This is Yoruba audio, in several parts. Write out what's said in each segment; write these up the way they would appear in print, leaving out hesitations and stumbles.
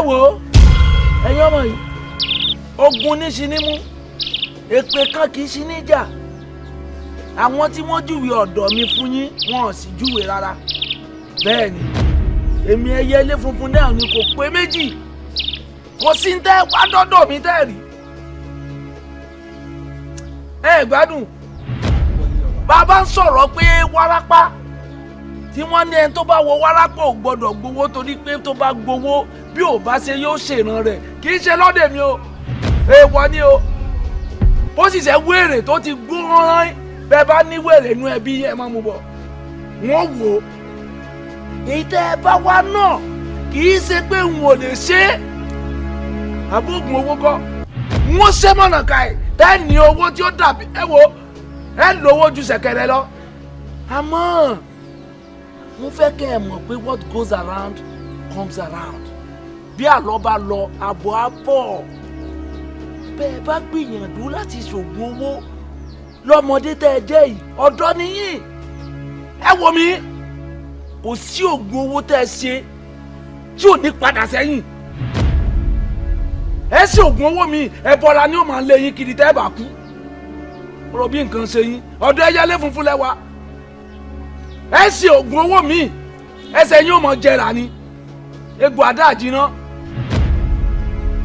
Wo ẹ̀yin ọmọ yìí, ogun ní ṣi ní mú, èpè kan kì í ṣi níjà. Àwọn tí wọ́n júwe ọ̀dọ̀ mi fún yín, wọn ò sì júwe rárá. Bẹ́ẹ̀ ni, èmi ẹyẹ ilé funfun náà ni, kò pé méjì. Kò sí ń tẹ́ wá dọ́dọ̀ mi tẹ́ rí. Ẹ gbádùn. Bàbá ń sọ̀rọ̀ pé wárápá tí wọ́n ní, ẹni tó bá wọ wárápá ò gbọ́dọ̀ gbowó, torí pé tó bá gbowó, bí ò bá ṣe, yóò ṣèràn rẹ̀. Kì í ṣe lọ́dẹ̀ mi o, èèwọ̀ ni o. Bó sì ṣe wéèrè tó ti gbóhán, bẹ́ẹ̀ bá ní wéèrè inú ẹbí, ẹ máa mú bọ̀, wọ́n wò ó. Èyí tẹ́ ẹ bá wá náà, kì í ṣe pé n ò lè ṣe é. Àbógun owó kọ́ wọ́n ṣe mọ̀nà ká ẹ̀ tẹ́ ní owó tí ó dàbí. Ẹ wo, ẹ lówó ju ṣẹ̀kẹ̀rẹ̀ lọ. Àmọ́ mo fẹ́ kẹ́ ẹ mọ̀ pé what goes around comes around. Bí àlọ́ bá lọ, àbọ̀ á bọ̀. Bẹ́ẹ̀ bá gbìyànjú láti ṣògùn owó lọ́mọdé tẹ́ ẹ jẹ́ yìí, ọ̀dọ́ nìyí. Ẹ wò mí, kò sí ògùn owó tẹ́ ẹ ṣe tí ò ní padà sẹ́yìn. Ẹ ṣe ògùn owó mi, ẹ bọ́ra ni ó máa lé yín kiri tẹ́ ẹ bá kú. Rọ bí nǹkan ṣe yín, ọ̀dọ̀ ẹyẹlé funfun lẹ́wà. Ẹ ṣe ògùn owó mi, ẹsẹ̀ yín ò mọ̀ jẹrà ni, egbò àdá àjìná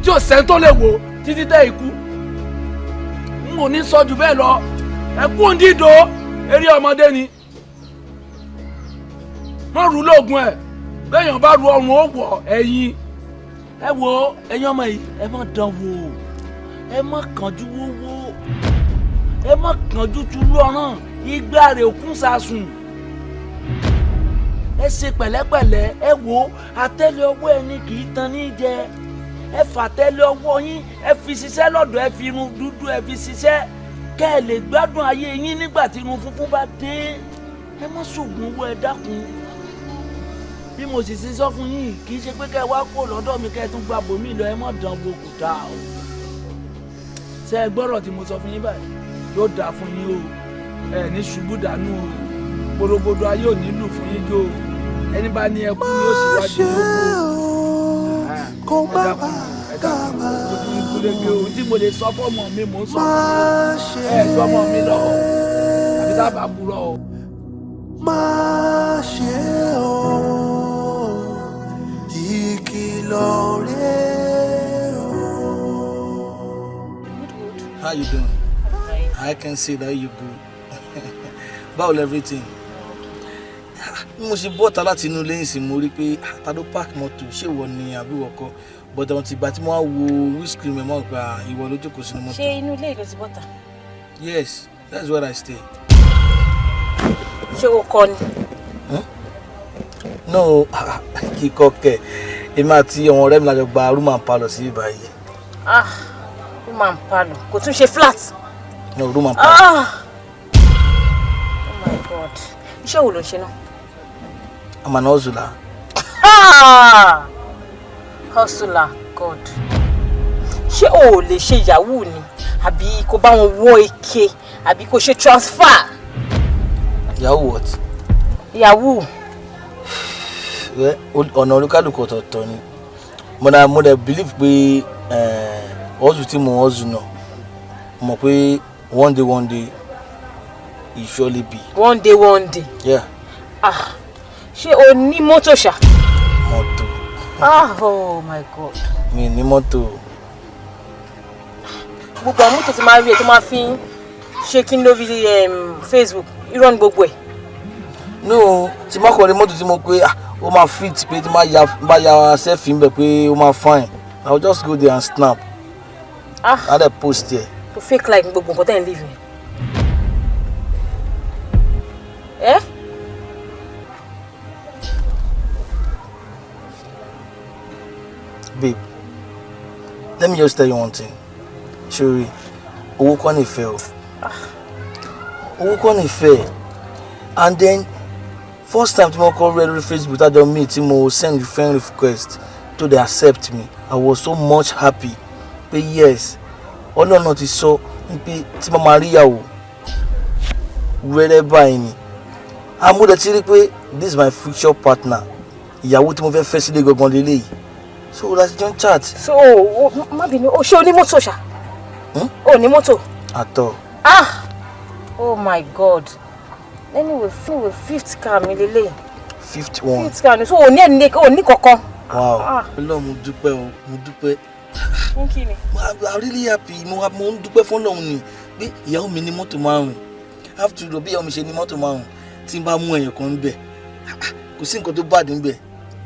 tí ò sẹ́ni tó lè wò títí tẹ́ ikú. N ò ní sọ jù bẹ́ẹ̀ lọ. Ẹ kú òǹdídò, eré ọmọdé ni. Wọ́n rú lóògùn ẹ̀, bẹ́ẹ̀yàn bá ru ọrùn ó wọ̀ ẹ̀yìn. Ẹ wo, ẹ̀yin ọmọ yìí, ẹ má dán wò, ẹ má kánjú wówó, ẹ má kánjú tulú ọ̀ràn. Igbá rẹ̀ òkun sasùn. Ẹ ṣe pẹ̀lẹ́pẹ̀lẹ́. Ẹ wo, àtẹ́lẹ̀ ọwọ́ ẹni kì í tan ní jẹ. Ẹ fàtẹ́lẹ̀ ọwọ́ yín, ẹ fi ṣiṣẹ́ lọ́dọ̀, ẹ fi irun dúdú, ẹ fi ṣiṣẹ́, kẹ́ ẹ lè gbádùn ayé yín nígbà tí irun funfun bá dé. Ẹ má ṣògùn owó, ẹ dákun. Bí mo sì ṣe sọ fún yín, kì í ṣe pé kẹ́ ẹ wá kó lọ́dọ̀ mi, kẹ́ ẹ tún gba bòmí lọ. Ẹ má dán bo, kò dáa o. Ṣé ẹ gbọ́rọ̀ tí mo sọ fún yín báyìí? Yóò dáa fún yín o. Ẹ ní ṣubú dànù o. Gbòdògbòdò ayé ò ní lù fún yín jó o. Ẹni bá ní ẹkú yóò síwájú Kó lóko. má Ẹ dákun, ẹ dákun, ojú mi gúrégé o. Tí mo lè sọ fọmọ mi, mò ń sọ fún yín. Ẹ gbọ́mọ mi lọ o, àbí sábà purọ́ o. Má ṣe o, ìkìlọ̀ rẹ̀ o. How you doing? I can see that you good. Báwo everything? Bí mo ṣe bọ́ta láti inú ilé ìsìn, mo rí pé, ah, ta ló park mọ́tò? Ṣé ìwọ ni àbí ìwọ kọ́? But àwọn tìgbà tí mo wá wo windscreen mi mọ́ pé, ah, ìwọ ló jókòó sínú mọ́tò. Ṣé inú ilé ìlú ti bọ́ta? Yes, that's where I stay. Ṣé o kọ́ ni? No, kíkọ́ kẹ̀. Èmi àti àwọn ọ̀rẹ́ mi la jọ gba room and parlour sí ibà yìí. Ah, room and parlour, kò tún ṣe flat? No, room and parlour. Ah, oh my God, iṣẹ́ wo ló ń ṣe náà? I'm an hustler. Ah! Hustler, God. Ṣé o ò lè ṣe yahoo ni, àbí kó bá wọn wọ́ ike, àbí kó ṣe transfer? Yahoo what? Yahoo. Well, ọ̀nà olúkálùkù ọ̀tọ̀ọ̀tọ̀ ni. Mo dẹ̀ believe pé hustle tí mo hustle náà, mo mọ̀ pé one day, one day, it surely be. One day, one day? Yeah. Ah, ṣé o ní mọ́tò ṣá? Mọ́tò? Ah, oh my God. Mi ní mọ́tò. Gbogbo àwọn mọ́tò tí máa ń rí ẹ tó máa fi ń ṣe kí n lórí Facebook, irọ́ ni gbogbo ẹ̀. No, tí má kọ́ ní mọ́tò tí mo pé, ah, ó máa fit, pé tí má ya bá ya selfie ń bẹ̀ pé ó máa fine, I will just go there and snap. Ah. I dey post there. To fake life gbogbo nǹkan tẹ́ ń live yẹn. Ẹ́. Babe, let me just tell you one thing. Ṣó rí, owó kọ́ nífẹ̀ẹ́ o, owó kọ́ nífẹ̀ẹ́. And then first time tí mo kọ́ rí ẹ lórí Facebook, tá jọ meet, tí mo send friend request to dey accept me, I was so much happy pé yes, Ọlọ́run náà ti sọ pé tí mo máa rí ìyàwó wẹ́rẹ́ báyìí ni. Àmúdẹ ti rí pé this is my future partner, ìyàwó tí mo fẹ́ fẹ́ sílé gangan lélẹ́yìí. So láti jọ ń chat. So o má bínú, o ṣé o ní mọ́tò ṣá? O ní mọ́tò? Àtọ̀. Ah, oh my God. Anyway, anyway, fifth car mi lélẹ̀. Fifth one. Fifth car ni, so o ní ẹni, o ní kankan. Wow. Ah. Ọlọ́run, mo dúpẹ́ o, mo dúpẹ́. Fún kí ni? I'm really happy. Mo ń dúpẹ́ fún Ọlọ́run ni pé ìyàwó mi ní mọ́tò márùn-ún. After all, bí ìyàwó mi ṣe ní mọ́tò márùn-ún, tí n bá mú ẹyọ kan níbẹ̀, kò sí nǹkan tó bad níbẹ̀.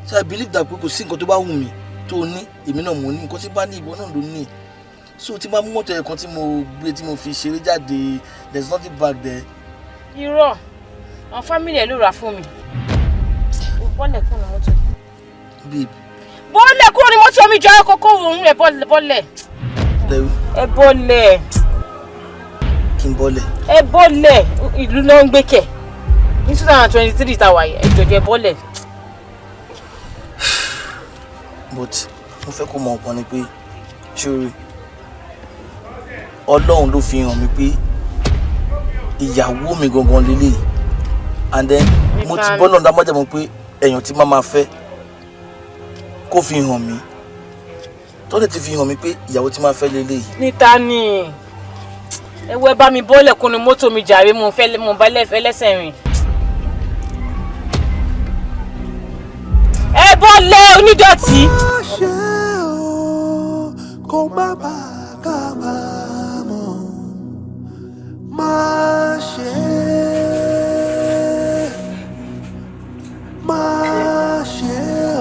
So I believe that pé kò sí nǹkan tó bá wù mí tó ní, èmi náà mo ní. Nǹkan tí bá ní, ìwọ náà ló ní. So tí n bá mú mọ́tò ẹyọ kan tí mo gbé, tí mo fi ṣeré jáde, there is nothing bad there. Irọ́, àwọn family ẹ̀ ló rà fún mi. Bọ́lẹ̀ kúrò ní mọ́tò. Babe. Bọ́lẹ̀ kúrò ní mọ́tò mi jọ, kókó òun rẹ̀, bọ́lẹ̀, bọ́lẹ̀. Lẹ́rú. Ẹ bọ́lẹ̀. Kí n bọ́lẹ̀? Ẹ bọ́lẹ̀, ìlú ló ń gbé kẹ̀. Ní 2023 tá a wà yìí, ẹ jọ̀jọ̀, ẹ bọ́lẹ̀. But mo fẹ́ kó mọ nǹkan ni pé, ṣórí, Ọlọ́run ló fi hàn mí pé ìyàwó mi gangan lélẹ̀, and then mo ti bọ́ náà dámọ́jà pé èèyàn tí máa fẹ́ kó fi hàn mí, tó lè ti fi hàn mí pé ìyàwó tí máa fẹ́ lélẹ̀. Níta ni ẹ wọ, ẹ bá mi bọ́lẹ̀ kúnnu mọ́tò mi jàre, mo fẹ́ mo bá lẹ́fẹ̀ẹ́ lẹ́sẹ̀ rìn. Ẹ bọ́lẹ̀, onídọ̀tí. Má ṣe o, kó má bàa kábàámọ̀. Má ṣe, má ṣe o,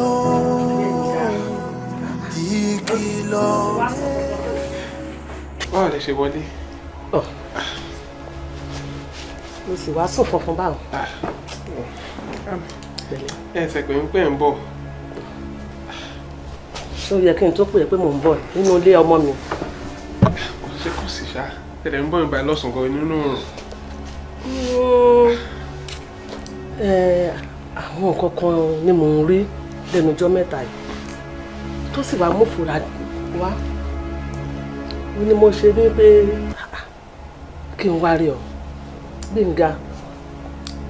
ìkìlọ̀ rẹ̀. Báwo lẹ ṣe wọlé? Mo sì wá sùn funfun báwọn. Ẹ ṣe pé ń pè ń bọ̀. Ṣé ó yẹ kí n tó pè é pé mò ń bọ̀ nínú ilé ọmọ mi? Kò ṣe, kò sì ṣá. Tẹ̀lé ń bọ̀ nígbà lọ́sàn-án gan nínú òrùn. Àwọn nǹkan kan ni mò ń rí lẹ́nu ọjọ́ mẹ́ta yìí tó sì wá mú fura wá. Ó ní mo ṣe ní pé kí n wá rí ọ. Gbénga,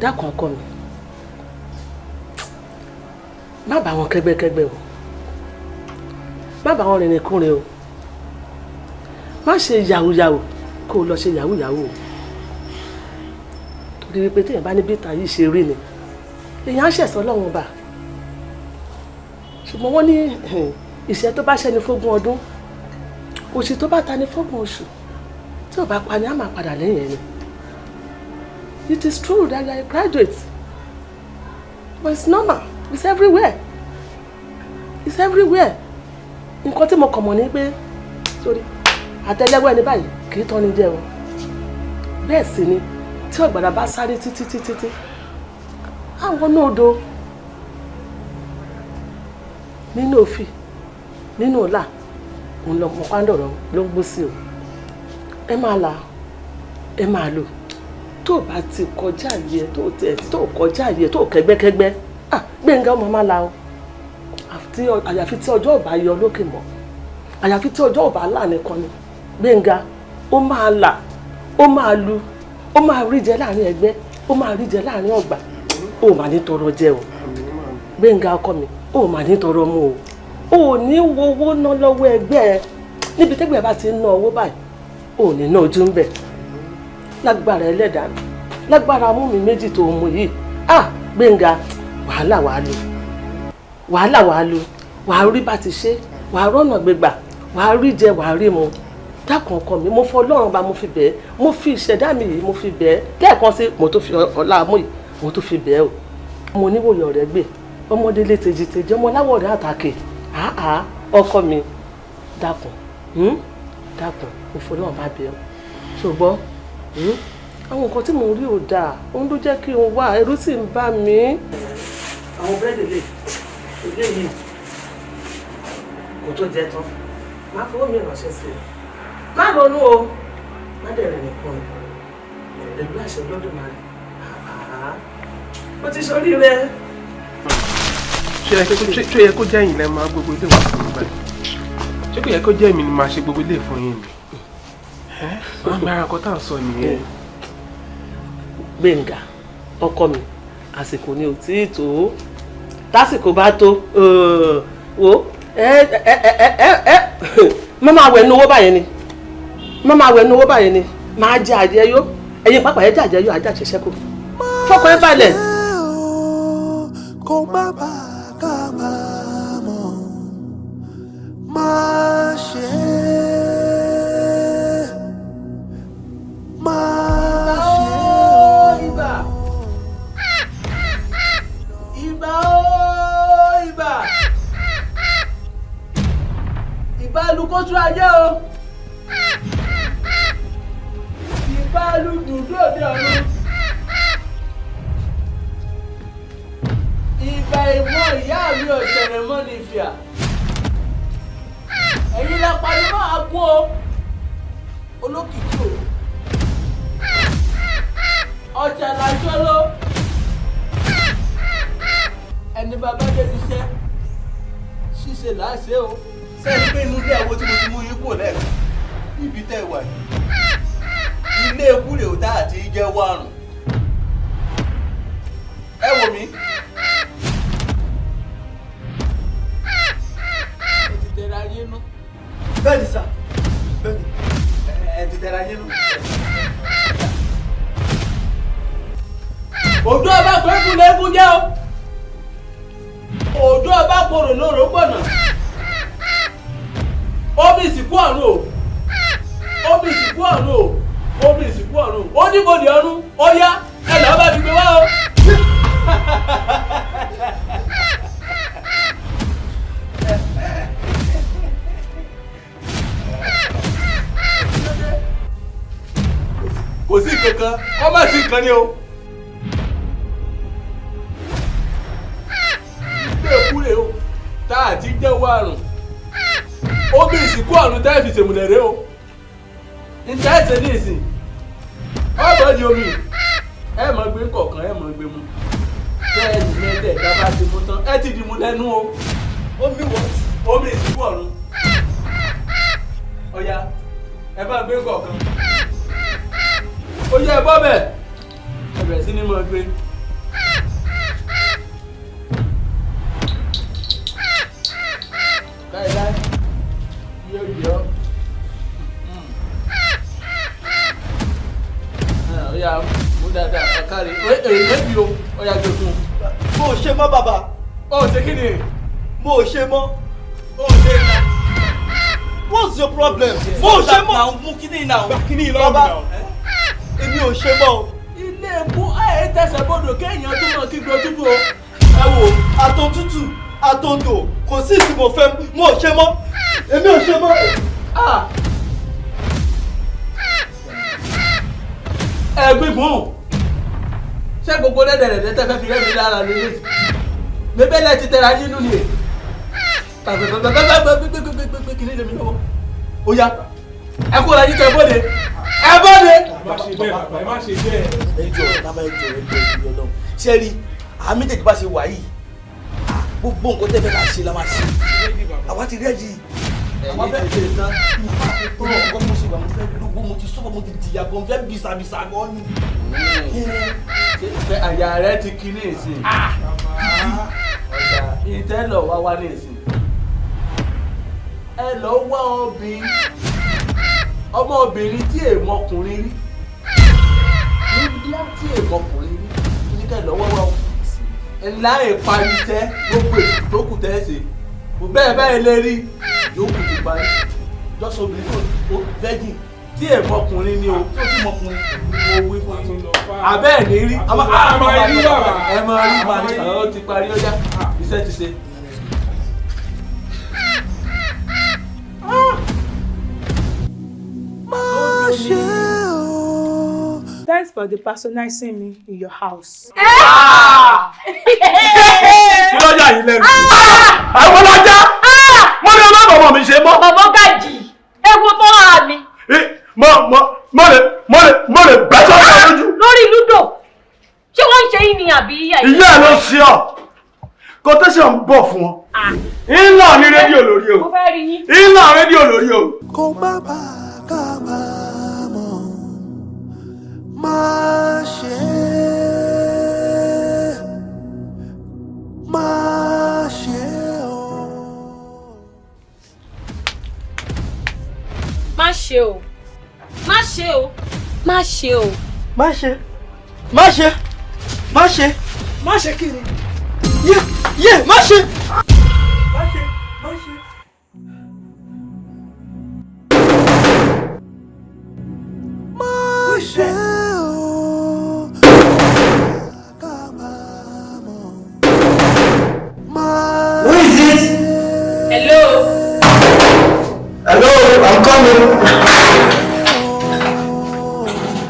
dákun ọkọ mi, má bá wọn kẹ́gbẹ́kẹ́gbẹ́ o, má bá wọn rìnrìn kúnrin o, má ṣe yàwùyàwù kó o lọ ṣe yàwùyàwù o, torí wípé téèyàn bá ní bíta yìí ṣe rí ni èèyàn á ṣẹ̀sọ́ lọ́wọ́n bá. Ṣùgbọ́n wọ́n ní ìṣẹ́ tó bá ṣẹ́ni fógún ọdún, òṣì tó bá ta ni fógún oṣù, tí ò bá pa ni á máa padà lẹ́yìn ẹni. It is true that you are a graduate, but it's normal, it's everywhere, it's everywhere. Nǹkan tí mo kàn mọ̀ ni pé sórí àtẹ́lẹwọ́ ẹni báyìí kì í tán ni jẹ o. Bẹ́ẹ̀ sì ni tí ọ̀gbàrà bá sáré títí títí tí àwọn náà do nínú òfì nínú ọ̀la, òun lọ mọ pàǹdọ̀rọ̀ ló ń gbó sí o. Ẹ máa là, ẹ máa lò. Tó o bá ti kọjá yẹ, tó o tẹ̀ tó o kọjá yẹ, tó o kẹ́gbẹ́kẹ́gbẹ́, ah, Gbẹ̀ngà, ọmọ máa la o. Àyàfi tí ọjọ́ ò bá yọ lókè mọ́, àyàfi tí ọjọ́ ò bá là nìkan ni. Gbẹ̀ngà, ó máa là, ó máa lu, ó máa rí jẹ láàrin ẹgbẹ́, ó máa rí jẹ láàrin ọgbà. Ó mà ní tọrọ jẹ o, Gbẹ̀ngà ọkọ mi, ó mà ní tọrọ mu o. Ò ní wo owó ná lọ́wọ́ ẹgbẹ́ ẹ. Níbi tẹ́gbẹ́ bá ti ń ná owó báyìí, ò ní ná ojú ń bẹ̀. Lágbára ẹlẹ́dàá, lágbára mú mi méjì tó mú yìí, ah, Gbẹ̀ngà, wàhálà wàá lu, wàhálà wàá lu, wàá rí bá ti ṣe, wàá rọ́nà gbégbà, wàá rí jẹ, wàá rí mu. Dákun ọkọ mi, mo fọ Ọlọ́run bá mo fi bẹ́ẹ̀, mo fi ìṣẹ̀dá mi yìí mo fi bẹ́ẹ̀ lẹ́ẹ̀kan sí, mo tó fi ọlá mú yìí mo tó fi bẹ́ẹ̀ o. Mo níwòye ọ̀rẹ́ gbé ọmọdé lé tejiteji, ọmọ láwọ̀ rẹ̀ àtàkè. Àá ọkọ mi, dákun, dákun, mo fọ Ọlọ́run bá bẹ́ẹ̀ o. Ṣùgbọ́n àwọn nǹkan tí mò ń rí ò dáa, òun ló jẹ́ kí n wá, ẹ̀rù sì ń bà mí. Àwọn búrẹ́dì lè eléyìí kò tó jẹ tán, má fọwọ́ mi ránṣẹ́ sí i. Má ronú o, má dẹ̀rẹ̀ nìkan pẹ̀lú àṣẹ Olódùmarè, ó ti sórí rẹ. Ṣé yẹ kó jẹ́ ẹ̀yin lẹ́ máa gbogbo ilé wa fún mi báyìí? Ṣé kò yẹ kó jẹ́ èmi ni máa ṣe gbogbo ilé fún yín ni? Wọ́n gbára kan tá à ń sọ nìyẹn. Gbẹ̀ngà ọkọ mi, àsìkò ni ò tí ì tó. Tásìkò bá tó wo, Ẹ ẹ ẹ ẹ ẹ má máa wẹ̀ nu owó báyìí ni, má máa wẹ̀ nu owó báyìí ni, máa jẹ àjẹyó. Ẹ̀yin pápá ẹ jẹ àjẹyó, àjẹ àṣẹṣẹ́kù. Fọkàn ẹ balẹ̀. Kó má bàa kábàámọ̀, má ṣe, má ṣe. Ibà, ibà ooo, ibà, ibà lukosu ayé o, ibà lùdùdú òde ọ̀run, ibà ìmọ̀ ìyá mi ọ̀sẹ̀rẹ̀ mọ́ ní ìfìà, ẹ̀yin la pariwo àgún o, olókìkí o, ọjà làjọlọ, ẹni bàbá débi iṣẹ́ ṣíṣe là á ṣe o. Sẹ́ni pé inú ilé ẹ̀wọ̀ tí mo ti mú yín kúrò lẹ́ẹ̀kan níbi tẹ́ ẹ wà yìí, ilé ekú rè ó tá àti jẹ́wọ́ àrùn. Ẹ wò mí. Ẹ ti tẹra yín nú. Bẹ́ẹ̀ni sà, bẹ́ẹ̀ni, ẹ ti tẹra yín nú. Òjò ọba pẹ́ẹ́kù lẹ́gùn jẹ́ o, òjò ọba korò lóró gbọ̀nà, omi ìsìnkú ọ̀run o, omi ìsìnkú ọ̀run o, omi ìsìnkú ọ̀run o, ó níbodè ọ̀run, ó yá ẹ lọ́ọ́ bá mi gbé wá o. Kò sí kankan, kọ́ má sí nǹkan ni o. Ilé ìkúrè o tá a ti jẹ́wọ́ àrùn, omi ìsìnkú ọ̀run tẹ́ fi ṣèmùlẹ̀ rẹ o, ǹjẹ́ ẹ̀sẹ̀ ní ìsìn ọ̀bọ̀n di omi, ẹ mọ̀ gbé kọ̀ọ̀kan, ẹ mọ̀ gbé mu, tẹ́ ẹ sì mẹ́tẹ̀ ẹ̀dá bá ti mú tán, ẹ ti di mu lẹ́nu o. Omi wọ. Omi ìsìnkú ọ̀run, ọ̀ya ẹ bá gbé kọ̀ọ̀kan, ó yẹ ẹ bọ́ bẹ̀, ẹ bẹ̀rẹ̀ sí ní mọ̀ gbé. Láìláì yóò yọ ọ ya mú dáadáa, ẹ káre ẹ lẹ́bi o, ọ ya gbé fún un. Mo ò ṣe mọ́ bàbá. Ó ṣe kí ni? Mo ò ṣe mọ́. Ó ṣe é. What's your problem? Mo ò ṣe mọ́. Mú kíní náà. Kíní lọ́wọ́ mi náà. Èmi ò ṣe mọ́ o. Ilé epo ẹ̀ tẹ̀sẹ̀ bodò kéèyàn tó mọ̀ kí gbọ́ tútù o. Ẹ wo àtọ̀tútù àtọ̀dò, kò sí ìsìn mo fẹ́, mo ò ṣe mọ́. Èmi ò ṣe mọ́. Ẹ gbígbùn ṣé gbogbo lẹ́dẹ̀rẹ̀dẹ̀ tẹ́ fẹ́ fi rẹ́ mi lára lélẹ̀ bébélẹ̀ ti tẹ̀ra yín nù ni gbẹgbẹgbẹgbẹgbẹgbẹgbẹ kìíní lèmi lọ́wọ́ ó yá ẹ kó la yín kẹ bóde ẹ bóde. Má ṣe bẹ́ẹ̀ bàbá, ẹ má ṣe bẹ́ẹ̀. Ẹ jọ bàbá, ẹ jọ, ẹ jọ, ẹ jọ, ṣé rí àmì tètè bá ṣe wà yìí, gbogbo nǹkan tẹ́ fẹ́ ká ṣe la máa ṣe, àwa ti ready. Àwa fẹ́ ẹ̀yin ti ṣe tán. Tó ọkọ mo ṣe wà, mo fẹ́ lógbó, mo ti sọ́kọ̀, mo ti jìyà gan, mo fẹ́ bisabisa gan ni. Ṣé àyà rẹ ti kí ní ìsìn? Ọ̀dà ìtẹ́ lọ wá wá ní ìsìn. Ẹ lọ wá obìnrin, ọmọbìnrin tí èèmọkùnrin rí, níbíà tí èèmọkùnrin rí ní kẹ́ lọ wá wá o. Ńlá ìparí tẹ́ gbogbo ètùtù tó kù tẹ́ ṣe. Bẹ́ẹ̀ bẹ́ẹ̀ lè rí yòókù ti parí. Jọ́sọ̀ obìnrin tó virgin tí èèmọkùnrin ni o. Tí o ti mọkùnrin. Mo wí fún yín. Abẹ́ ẹ̀ ní rí. A máa rí bàbá. Ẹ máa rí, máa rí. Ó ti parí, ó yá. Iṣẹ́ ti ṣe. Má ṣe o. Thanks for the patronizing me in your house. Kí ló yà yín lẹ́nu? Àwọn ọlọ́jà! Mo ní ọlọ́bọ̀ ọmọ mi ṣe mọ́. Bàbá Gàjì, ewu tó rà mí. Mo mo mo lè mo lè mo lè bẹ́ sọ́kọ̀ lójú. Lórí lúdò, ṣé wọ́n ń ṣe yín ni àbí ìyá yìí? Ìyá ẹ̀ ló ṣe ọ́. Quotation ń bọ̀ fún ọ. Ńlá ní rédíò lórí o. Mo fẹ́ rí yín. Ńlá rédíò lórí o. Kó má bàa kábàámọ̀, má ṣe, má ṣe o. ṣe o. Má ṣe o. Má ṣe o. Má ṣe. Má ṣe. Má ṣe. Má ṣe kí ni? Yé yé má ṣe. Má ṣe. Má ṣe. Má ṣe o. Kábàámọ̀. Má Who is it? Hello. Hello, I'm coming.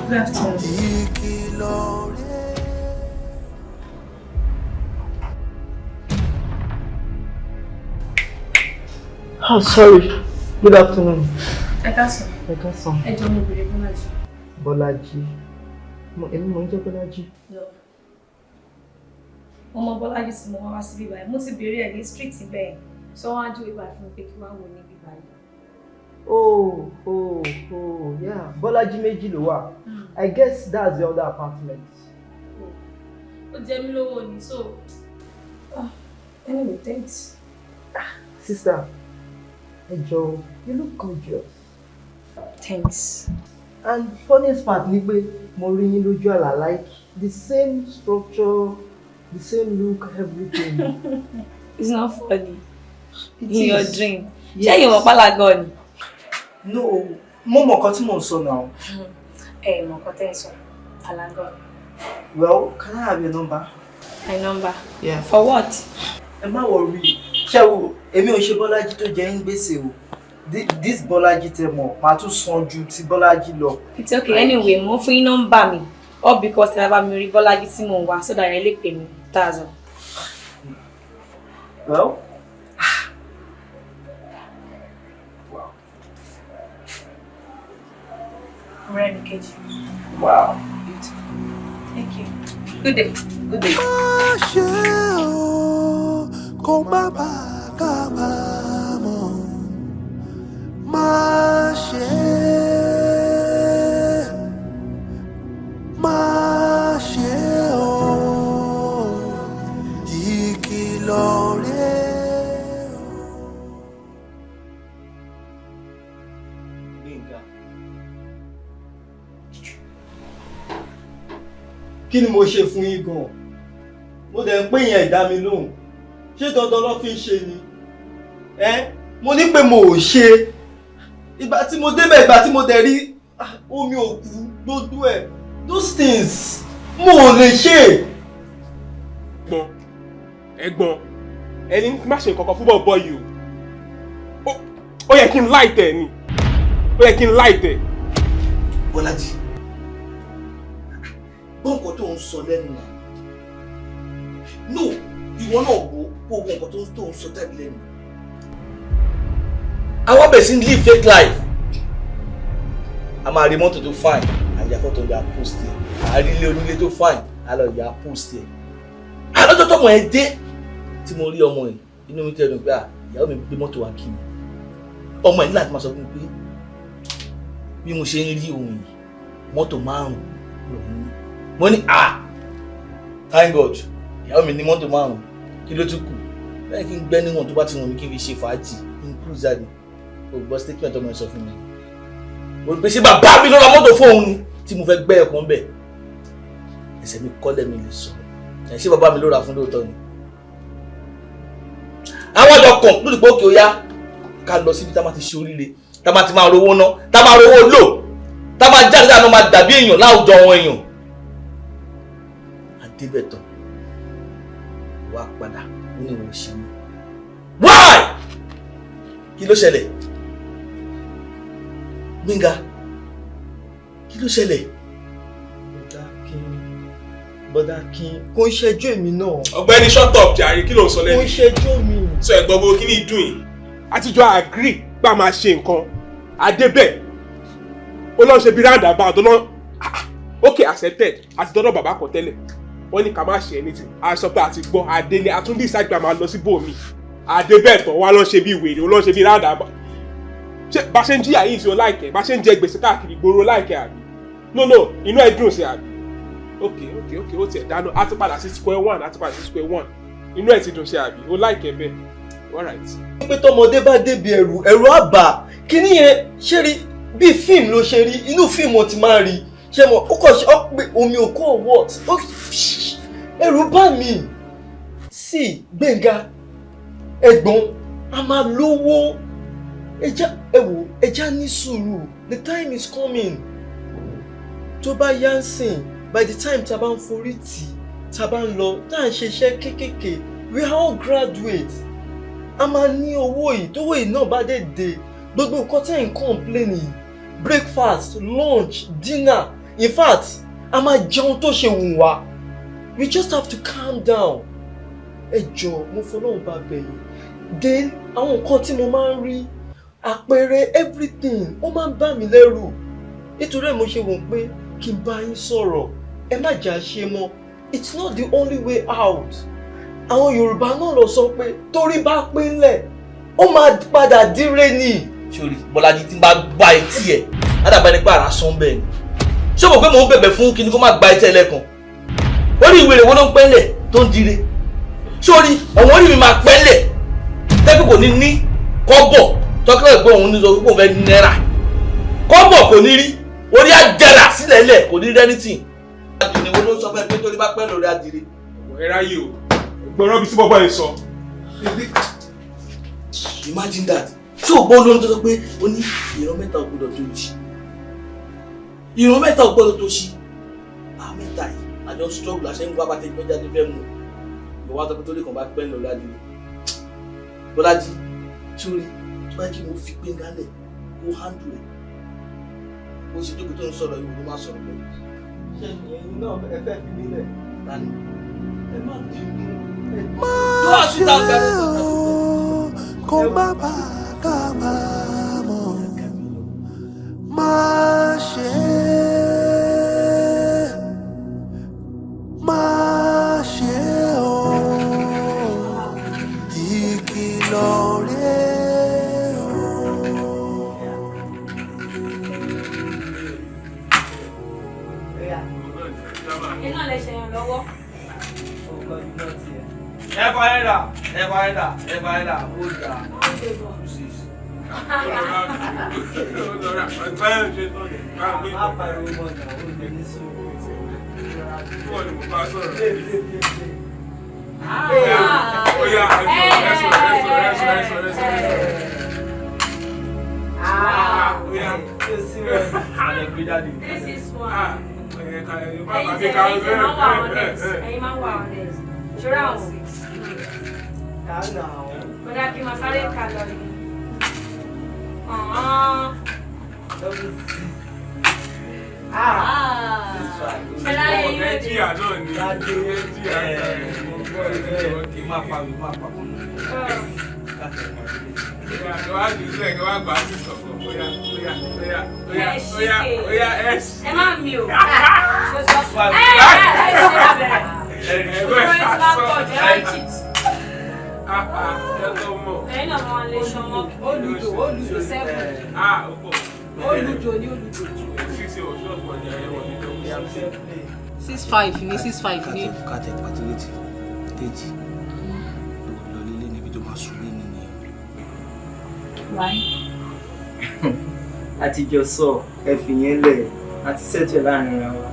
Good afternoon. Ìkìlọ̀ rèé. Oh, sorry. Good afternoon. Ẹ káàsán. Ẹ káàsán. Ẹ jọ̀ọ́, mo bèrè Bọ́lájí. Bọ́lájí. Èmi mò ń jẹ́ Bọ́lájí. No. Mo mọ Bọ́lájí tí mo wá wá síbí báyìí. Mo ti bèrè ẹ̀ ní street bẹ́ẹ̀. Sọ wá júwe báyìí fún mi pé kí wá wò níbí báyìí. Oh, yeah. Bọ́lájí méjì ló wà. I guess that's the other apartment. Ó jẹ mí lówó ni, so. Ah, anyway, thanks. Sister, ẹ jọ̀ọ́, you look gorgeous. Thanks. And funniest part ni pé mo rí yín lójú àlá, like the same structure, the same look, everything. It's not funny. It In your is. dream. Yes. Ṣé ìwọ̀n pálagọ́ ni? No, mo mọ̀ nǹkan tí mò ń sọ now. Ẹ mọ̀ nǹkan tẹ́ ẹ sọ. Pálagọ́. Well, can I have your number? My number. Yeah. For what? Ẹ má worry. Ṣé wo, èmi ò ṣe Bọ́lájí tó jẹ ń gbèsè o. This Bọ́lájí tẹ mọ̀, màá tún san ju ti Bọ́lájí lọ. It's okay. Anyway, mo fún yín nọ́mbà mi. All because ẹ bá mi rí Bọ́lájí tí mò ń wá so that ẹ lè pè mí. That's all. Well, Ọ̀rẹ́ mi kejì. Wow. Thank you. Good day. Good day. Má ṣe o, kó má bàa kábàámọ̀. Má ṣe, má ṣe o, ìkìlọ̀ rèé. Gbénga. Kí ni mo ṣe fún yín gan-an? Mo dẹ̀ ń pè yẹn, ìdá mi lóhùn. Ṣé dandan ló fi ń ṣe ni? Ẹ́, mo ní pé mo ò ṣe. Ìgbà tí mo débẹ̀, ìgbà tí mo dẹ̀ rí omi òkú gbogbo ẹ̀, those things, mo ò lè ṣe. Ẹ̀gbọ́n, ẹ̀gbọ́n, ẹni má ṣe nǹkan kan fún bọ̀bọ̀ yìí o. Ó yẹ kí n láìtẹ̀ ni, ó yẹ kí n láìtẹ̀. Bọ́lájí, gbọ́ nǹkan tó ń sọ lẹ́nu náà. No, ìwọ náà gbọ́ kó o gbọ́ nǹkan tó ń sọ jáde lẹ́nu. Àwọn bẹ̀rẹ̀ sí ní live fake life. A máa rí mọ́tò tó fine, àyà fọ́tò ya post ẹ̀. A rí ilé onílé tó fine, a lọ ya post ẹ̀. Àlọ́jọ́ tọmọ ẹ dé tí mo rí ọmọ yìí, inú mi tẹnu pé à, ìyàwó mi gbé mọ́tò wá kí mi. Ọmọ ẹ̀ ní láti máa sọ fún mi pé bí mo ṣe ń rí òun yìí, mọ́tò márùn-ún lòun ní. Mo ní, ah, thank God, ìyàwó mi ní mọ́tò márùn-ún, kí ló tún kù? Bẹ́ẹ̀ kí n gbẹ́ níwọ̀n tó bá ti wọ̀n mi, kí n fi ṣe fàájì, kí n cruise jáde. O gbọ́ statement ọmọ ẹ̀ sọ fún mi. Mo rí pé ṣé bàbá mi ló ra mọ́tò fún òun ni tí mo fẹ́ gbẹ́ ẹ̀kọ́ ńbẹ̀. Ẹsẹ̀ mi kọ́lẹ̀, mi lè sọ̀rọ̀. Ẹ̀, ṣé bàbá mi ló ra fún lóòótọ́ ni? Àwọn ọjọ́ kan lórí pé òkè ó yá, ká lọ síbi tá a máa ti ṣe oríire, tá a máa ti máa rówó ná, tá a máa rówó lò, tá a máa jáde, dáná máa dàbí èèyàn láwùjọ àwọn èèyàn. Adébẹ̀tàn wá padà, ó ní òun ṣe mí. Why? Kí ló ṣẹlẹ̀? Gbénga, kí ló ṣẹlẹ̀? Bọ́dà Kín, Bọ́dà Kín, kò ń ṣẹjọ́ èmi náà. Ọ̀gbẹ́ni, shut up jàre, kí ló ń sọ Kò lẹ́nu? ń ṣẹjọ́ mi. Sọ ẹ̀gbọ́n, gbogbo kí ni ìdùn yìí? Àtijọ́ agree gbà máa ṣe nǹkan adébẹ̀, ó lọ́n ṣe bí roundabout ó lọ́n. Ah, okay, accepted. Àti dọ́dọ̀ bàbá kan tẹ́lẹ̀, wọ́n ní ká má ṣe anything. A sọ pé àti gbọ́ adélé, àtúndì ìságbà máa lọ sí bòmí. Adébẹ̀ tán, wá lọ́n ṣe bí wèrè, ó lọ́n ṣe bí roundabout. Ṣé bá ṣe ń jìyà yìí sí o láìkẹ́? Bá ṣe ń jẹ gbèsè káàkiri ìgboro láìkẹ́ àbí? No, no, inú ẹ̀ dùn sí àbí? Ok, ó tiẹ̀ dáná. A ti padà sí square one, a ti padà sí square one. Inú ẹ̀ ti dùn sí àbí? Ó láìkẹ́ bẹ́ẹ̀, alright. Pé tọmọdé bá débi ẹrù, ẹrù á bà. Kíní yẹn ṣé rí? Bí fíìmù ló ṣe rí, inú fíìmù ti máa rí. Ṣé mo ó kàn ṣe ó pé omi òkú or what? Ó ẹ̀rù bà mí. Sí Gbénga, ẹ̀gbọ́n, a máa lówó. Ẹja ẹ wò, ẹja ní sùúrù. The time is coming. Tó bá yá ń sìn, by the time tá a bá ń forí tì, tá a bá ń lọ, tá à ń ṣiṣẹ́ kéékèèké, we are all graduates. A máa ní owó yìí, tówó yìí náà bá dé dé, gbogbo nǹkan tẹ́ ń complain yìí, breakfast, lunch, dinner, in fact, a máa jẹun tó ṣe wù wá. We just have to calm down. Ẹ jọ̀ọ́, mo fọlọ́run bá bẹ̀ yín. Then àwọn nǹkan tí mo máa ń rí, àpẹẹrẹ everything, ó máa ń bà mí lẹ́rù. Nítorí ẹ̀ mo ṣe wò pé kí n bá yín sọ̀rọ̀. Ẹ má jà ṣe mọ́. It's not the only way out. Àwọn Yorùbá náà lọ sọ pé torí bá pínlẹ̀, ó máa padà díre ni. Sórí Bọ́lájí, tí n bá gbá etí ẹ̀ ládàbá nípa àrà sán bẹ́ẹ̀ ni. Ṣé o mọ̀ pé mò ń bẹ̀bẹ̀ fún kíní kó má gba etí ẹ̀ lẹ́ẹ̀kan? Orí ìwé rẹ̀ wọ́n ló ń pẹ́lẹ̀ tó ń dire. Sórí ọ̀wọ́n orí mi máa pẹ́lẹ̀ tẹ́kọ̀ kò ní ní kọ́bọ̀ tọ́kẹ́lẹ̀ pé òun ní sọ pé òun fẹ́ ní náírà, kọ́bọ̀ kò ní rí, orí àjẹrà sílẹ̀ lẹ̀ kò ní rí anything. Adìrẹ wo ló ń sọ fún ẹ pé torí bá pẹ́ lórí adìrẹ? Ẹ ráyè o, gbọ́dọ̀ bí sí bọ́bọ́ yìí sọ. Imagine that. Ṣé o gbọ́ olórin tó sọ pé ó ní ìran mẹ́ta ò gbọ́dọ̀ tó ṣí, ìran mẹ́ta ò gbọ́dọ̀ tó ṣí? Àwọn mẹ́ta yìí àjọ struggle àṣẹ ń wá bàtẹ́ ìgbẹ́jà tó fẹ́ mú ìwọ wá sọ pé torí kan bá pẹ́ lórí adìrẹ. Bọ́lájí, sórí tó bá kí mo fi Gbénga lẹ̀ kó handle rẹ̀, bó ṣe jókòó tó ń sọ̀rọ̀ yìí, ló máa sọ̀rọ̀ pẹ̀lú. Ṣé ẹ̀yin náà ẹ fẹ́ fi mí lẹ̀? Tani? Ẹ má bínú. Má ṣe o, kó má bàa kábàámọ̀. Má ṣe, má ṣe o, ìkìlọ̀ rèé o. Iná lè ṣe yàn lọ́wọ́. Ẹ fa ẹ dà, ẹ fa ẹ dà, ẹ fa ẹ dà, ó dà. Six. Má pariwo mọ́ náà, ó lè ní sùúrù. Oya, ẹ sọ̀rọ̀, ẹ sọ̀rọ̀, ẹ sọ̀rọ̀, ẹ sọ̀rọ̀, ẹ sọ̀rọ̀. Oya. This is one. Ẹ̀yin tẹ ẹ̀yin tẹ máa ń wà honest. Ẹ̀yin máa ń wà honest. Ṣọ́ra àwọn. Bọ́dá kí n máa sáré kà lọ ni. Ọ̀hán. Ṣọlá yẹn yóò dé. Nàìjíríà náà ni Nàìjíríà náà ni. Má pa mi, má pa mi. Ẹ má mi o. Ẹ ẹ ẹ ṣe abẹ́rẹ́. Olùkọ́ ti máa ń pọ̀ jù, ẹ máa ń cheat. Ẹ̀yin náà máa ń lè ṣọmọ. Olùdó, olùdó seven. Olùdó ni olùdó. 6-5 ní 6-5 ní. Kàtẹ́ pàtẹ́lẹ́tì kejì lọ lílé níbi tó máa sùn lé nìyẹn. Why? Àtijọ́ sọ ẹ fìyẹn lẹ̀ àti sẹ́tù ẹ̀ láàrin ara wa.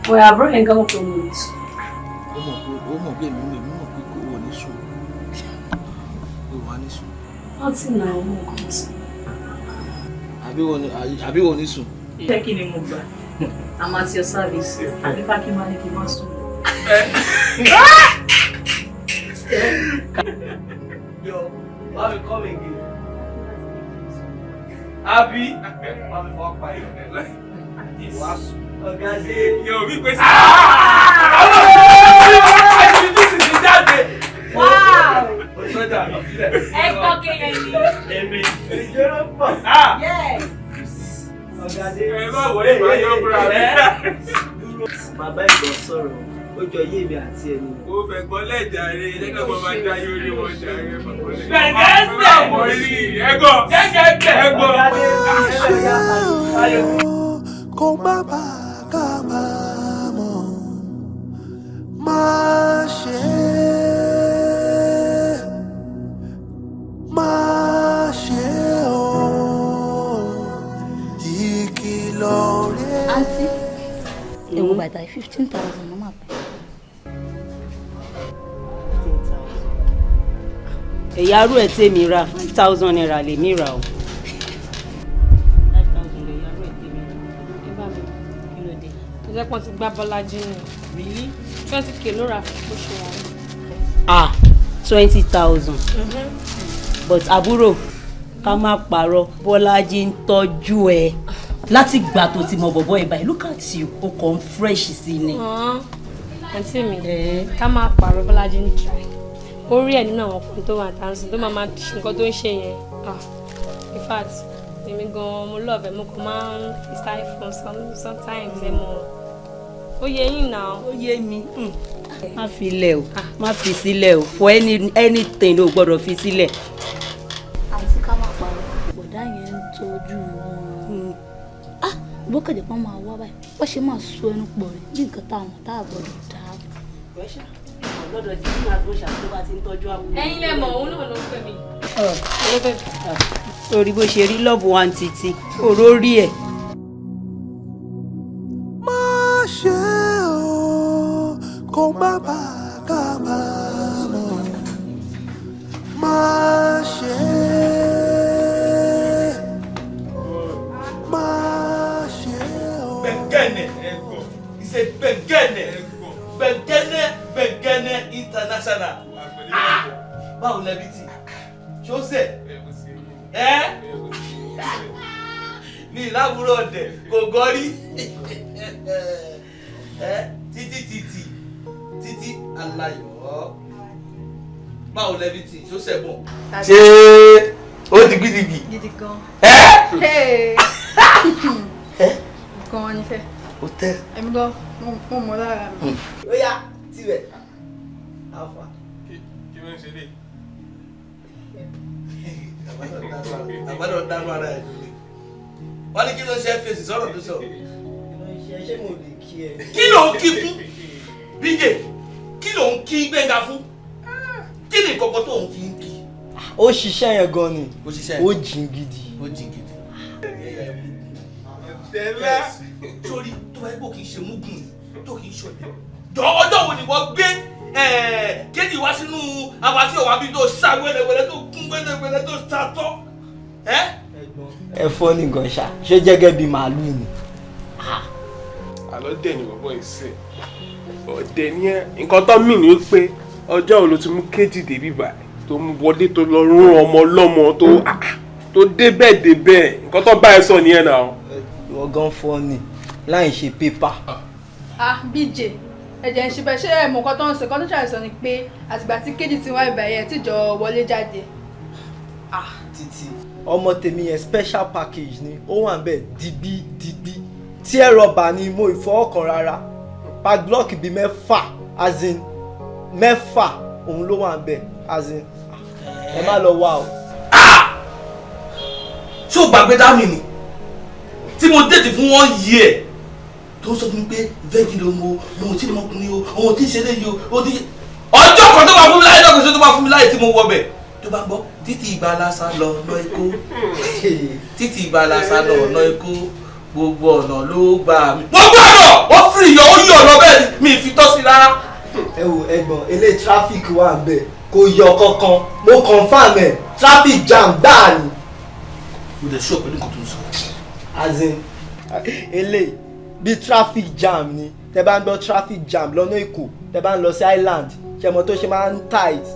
Bọ̀dà àbúrò yẹn gán pé mo lè sùn. Ó mọ̀ pé, ó mọ̀ pé èmi mọ̀ pé kò wọ̀ ní sùn. Ó wà ní sùn. Wọ́n ti nà àwọn nǹkan sùn. Àbí wọ́n ní sùn? Ṣé kí ni mo gbà? I'm at your service. Àbí ká kí n máa ní kí n má sùn. Yo, why we come again? Abi, why we fuck by you? Wá sùn. Ọ̀gá dé. Yóò bí pèsè. Wow! Sọ́jà mi sílẹ̀. Ẹ gbọ́ kéèyàn ni. Èmi. Ìjọ́rọ̀ pọ̀. Yeah. Ọ̀gá dé. Ẹ má wọlé ìwà yóò fúnra rẹ̀. Dúró. Bàbá ìgbọ̀n sọ̀rọ̀, ó jọ yé èmi àti ẹni. Ó fẹ́ gbọ́ lẹ́jàre, jẹ́ kí ọmọ máa já yóò rí wọn jàre. Gbẹ̀ngẹ̀ ń tẹ̀. Ẹ̀gbọ́n. Gẹ́gẹ́ Ẹ̀gbọ́n. Má ṣe o, kó má bàa kábàámọ̀. Má ṣe, má ṣe o, Ẹ̀yà arú ẹ̀ tèmi ra, ₦5,000 lèmi rà o. 5,000 lẹ̀yà arú ẹ̀ tèmi rà. Ẹ bá mi. Kí ló dé? Ẹ jẹ́ pọ́n ti gbá Bọ́lájí nù. Really? 20K ló rà fún bó ṣe wà ní. Ah, 20,000? But àbúrò, ká má parọ́, Bọ́lájí ń tọ́jú ẹ láti gbà tó ti mọ bọ̀bọ̀ ẹ̀ báyìí. Look at you, o kàn ń fresh sí ni. Àǹtí mi, ká má parọ́, Bọ́lájí ń try. Ó rí ẹ̀ nínú àwọn ọkùnrin tó wà táǹsì tó máa máa ṣe nǹkan tó ń ṣe yẹn. Ah, in fact, èmi gan-an mo love ẹ̀. Mo kàn máa ń fi style fún sometimes. Ẹ mọ̀, ó yẹ yín náà. Ó yé mi. Má fi lẹ̀ o, má fi sílẹ̀ o. For anything, o gbọ́dọ̀ fi sílẹ̀. Àǹtí, ká má parọ́, bọ̀dá yẹn ń tọ́jú wọn. Ah, bókàjẹ́ pọ́n máa wá báyìí, wọ́n ṣe máa so ẹnu pọ̀ rẹ̀ bí nǹkan táwọn tá a gbọ́dọ̀ dá. Lọ́dọ̀ tí ní àtúnṣe àti tó bá ti ń tọ́jú àbúrò. Ẹ̀yin lẹ mọ̀, òun náà ló ń pè mí. Torí bó ṣe rí love one títí òró rí ẹ̀. Má ṣe o, kó má bàa kábàámọ̀. Má ṣe, má ṣe o. Gbẹ̀gẹ́nẹ̀ ìṣe gbẹ̀gẹ́nẹ̀ gbẹ̀gẹ́nẹ̀ gbẹ̀gẹ́nẹ̀ international. Ah! Báwo lẹbi tí ṣó ṣe ẹ ní ìlàbúrò ọ̀dẹ̀ kò gọ́rí ẹ títí títí títí alayọ̀. Báwo lẹbi tí ṣó ṣe bọ̀, ṣé ó dìgbìdìgbì? Gidi gan. Ẹ Gan ni fẹ́. Ó tẹ. Èmi gan, mo mọ̀ lára mi. Ó yá, tirẹ̀ alfa. Kí ló ń ṣe lè? Àgbàdo dánú ara ẹ̀ lónìí. Wọ́n ní kí ló ń ṣe é, fèsì sọ̀rọ̀ tó sọ. Ṣé mo lè kí ẹ? Kí ló ń kí fún BJ? Kí ló ń kí Gbẹ̀ngà fún? Kí ni nǹkan kan tó ń fi ń kí? Ó ṣiṣẹ́ yẹn gan ni. Ó ṣiṣẹ́ yẹn. Ó jìn gidi. Ó jìn gidi. Tẹ́lá. Sórí tó bá yẹ kó kì í ṣe mugun ni tó kì í ṣọ̀lẹ. Jọ, ọjọ́ wo ni wọ́n gbé kéjì wá sínú àwàsí òwà bíi tó sá wẹ́lẹ́wẹ́lẹ́, tó kún wẹ́lẹ́wẹ́lẹ́, tó sá tọ́? Ẹ̀fọ́ ní gan ṣá, ṣé jẹ́gẹ́ bíi màálù ni? Àlọ́ dẹ̀ ni bọ̀bọ̀ ìsìn. Ọ̀dẹ̀ ni ẹ́. Nǹkan tó mì ní pé ọjọ́ wo ló ti mú kéjì débi báyìí tó mú wọlé, tó lọ rún ọmọ ọlọ́mọ, tó débẹ̀ débẹ̀? Nǹkan tó bá ẹ sọ nìyẹn náà. Ìwọ gan fọ́ ni láì ṣe pépà. Ah, BJ, ẹ̀jẹ̀ ń ṣe bẹ́ẹ̀. Ṣé ẹ̀ mọ̀ nǹkan tó ń sọ? Nǹkan tó ṣàìsàn ni pé àtìgbà tí kéjì ti wá ìgbà yẹn tíjọ wọlé jáde. Títí ọmọ tèmi yẹn, special package ni ó wà níbẹ̀, digbí digbí tí ẹ rọba ni mo ìfọwọ́kàn rárá. Padlock bíi mẹ́fà, as in mẹ́fà, òun ló wà níbẹ̀, as in ẹ má lọ wá o. Ṣé o gbàgbé dámì ni tí mo date fún one year, tó ń sọ fún mi pé virgin ló mo òun tí ọmọkùnrin o, òun tí ń ṣe léyìí o, òun tí ọjọ́ kan tó máa fún mi láyé lọ́kùnrin tó máa fún mi láyé tí mo wọ bẹ̀, tó bá ń gbọ́ títí ìgbàlásá lọ ọ̀nà Èkó, títí ìgbàlásá lọ ọ̀nà Èkó, gbogbo ọ̀nà ló gbà mí. Gbogbo ọ̀nà ó fìrì yọ, ó yọ lọ bẹ́ẹ̀ ni, mi ì fi tọ́ sí rárá. Ẹ wo ẹ̀gbọ́n, eléyìí traffic wà níbẹ̀, kò yọ kankan. Mo confirm ẹ, traffic jam gbáà ni. Mo dẹ̀ ṣọ́ pẹ̀lú nǹkan tó ń sọ. As in eléyìí bí traffic jam ni. Tẹ bá ń gbọ́ traffic jam lọ́nà Èkó, tẹ bá ń lọ sí island, ṣe mọ tó ṣe máa ń tight?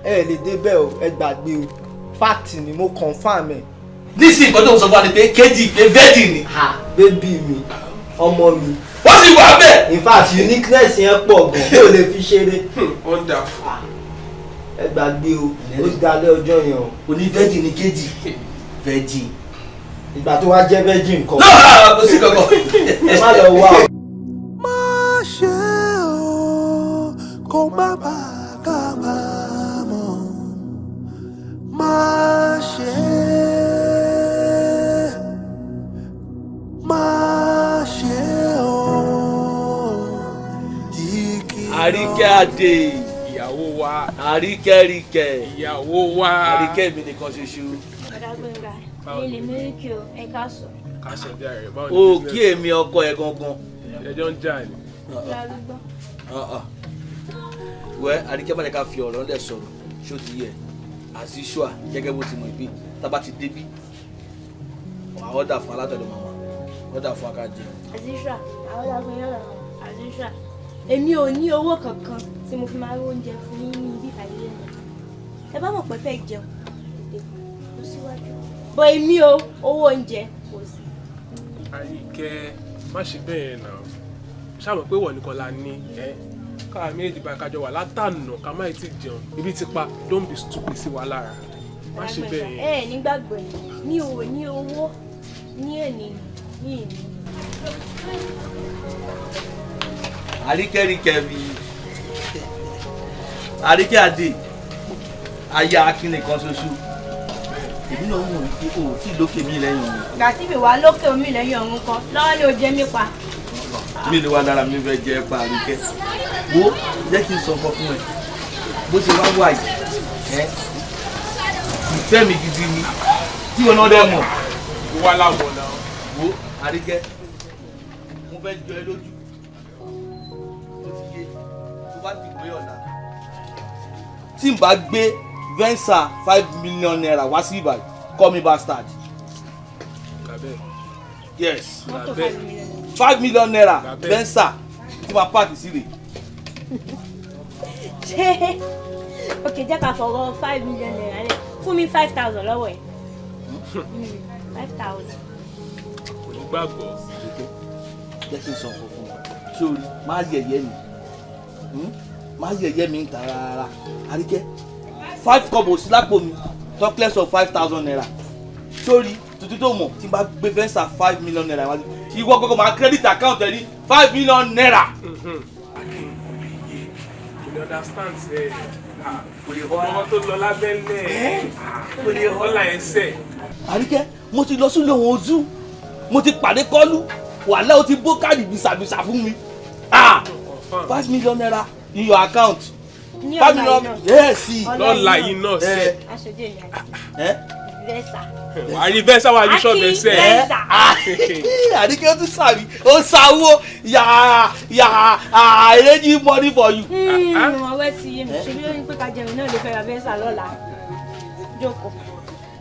Ẹ lè débẹ̀ o, ẹ gbàgbé o. Fact ni, mo confirm ẹ. Nísìnyí, nǹkan tó ń sọ fún wa ni pé kéjì pé virgin ni. Baby mi, ọmọ mi. Wọ́n sì wà bẹ́ẹ̀. In fact, uniqueness yẹn pọ̀ gan, mi ò lè fi ṣeré. Wonderful. Ẹ gbàgbé o, ó dalẹ̀ ọjọ́ yẹn o. Oní virgin ni kéjì, virgin. Ìgbà tó wá jẹ́ virgin kan. Náà kò sí kankan. Ẹ má lọ wá o. Má ṣe o, kó má bàa kábàámọ̀. Má ṣe, má ṣe o. Àríkẹ́ àdè. Ìyàwó wa. Àríkẹ́ríkẹ́. Ìyàwó wa. Àríkẹ́ mi nìkan ṣoṣo. Ọ̀dà Gbẹ̀ngà, ní ilé mílíkì o, ẹ ká sọ. Kásẹ̀ bí ààrẹ, báwo ni O business? kí èmi ọkọ ẹ gangan. Ẹjọ́ ń jà ni. Lárúgbọ́. Wẹ́ Àríkẹ́, má jẹ́ ká fi ọ̀rọ̀ ńlẹ̀ sọ̀rọ̀. Ṣó ti yẹ? As usual, gẹ́gẹ́ bó ti mọ̀ pé tá a bá ti débí, wàá order fún alátọ̀dọ̀ màmá, order fún akájẹ. As usual, àwọn ọ̀dà fún yín lọ́dọ̀ as usual. Èmi ò ní owó kankan tí mo fi máa rí oúnjẹ fún yín ní ibi ìpàdé lẹ́nu. Ẹ bá mọ̀ pé fẹ́ jẹun, tètè lọ síwájú. Bọ̀ èmi o, owó oúnjẹ kò sí. Àríkẹ́, má ṣe bẹ́ẹ̀ náà. Ṣáà mọ̀ pé ìwọ nìkan la ní ẹ́. Káwa méjèèjì bá kájọ wà látànà ká má tí jẹun. Ibi ti pa, don't be stupid sí wa lára. Má ṣe bẹ́ẹ̀ yẹn. Ẹ nígbàgbọ́ ni, mi ò ní owó ní èní ní ìní. Àríkẹ́ríkẹ́ mi, Àríkẹ́ Adé, aya Akin nìkan ṣoṣo. Èmi náà mọ̀ wípé o ò tí ì lókè mi lẹ́yìn ọ̀run. Ìgbà tí mi wà lókè omi lẹ́yìn ọ̀run kan, lọ́wọ́ ni o jẹ mí pa. Mi lè wá lára mi fẹ́ jẹ pa Àríkẹ́. Wo jẹ́ kí n sọ nǹkan fún ẹ. Bó ṣe wá wà yìí, ẹ́ ìfẹ́ mi gidi ni tí wọn náà dẹ́ mọ̀. Wà láwọ̀ náà. Wo Àríkẹ́, mo fẹ́ jọ ẹ lójú. Ó ti yé, tó bá ti gbé ọ̀la. Tí n bá gbé Venza ₦5 million wá sí Ìbàdàn, call me bastard. Gàbẹ́. Yes. Mọ́tò Gàbẹ́. ₦5 million. ₦5 million Gàbẹ́. Venza tí máa pààkì sí rè. Ṣé ok jẹ́ ká fọwọ́ ₦5 million lẹ̀ fún mi 5,000 lọ́wọ́ ẹ̀. 5,000. Kò ní gbàgbọ́. Jẹ́ kí n sọ nǹkan fún ọ. Sórí, má yẹ̀yẹ́ mi. Má yẹ̀yẹ́ mi ń ta rárá. Àríkẹ́, 5 kọ́bọ̀ sí lápò mi, talk less of ₦5,000. Sórí, tuntun tó mọ̀ tí n bá gbé Venza ₦5 million wájú. Ìwọ gbọ́dọ̀ máa credit account ẹ ní ₦5 million. Akin kò lè yé, kò lè understand ẹ. Kò lè họ ọmọ tó lọ lábẹ́lẹ̀. Kò lè họ ọ̀la ẹsẹ̀. Àríkẹ́, mo ti lọ sílé òun ojú, mo ti pàdé kọ́lú, wàhálà ó ti bó káàdì bìsàbìsà fún mi. Ah! ₦5 million in your account. Ní Five ọ̀la million yìí náà. Yes. Lọ́la yìí náà sẹ́. Aṣojú èmi àti Eh? Venza. Wàá rí Venza wàá rí ṣọ́ọ̀bù ẹsẹ̀. Venza. Àríkẹ́ ó tún sàmì, ó sanwó yàrá yàrá arrange money for you. Ọwọ́ ti yé mi, ṣe bí ó ní pé ká jẹun náà ló fẹ́ ra Venza lọ́la. Jókòó.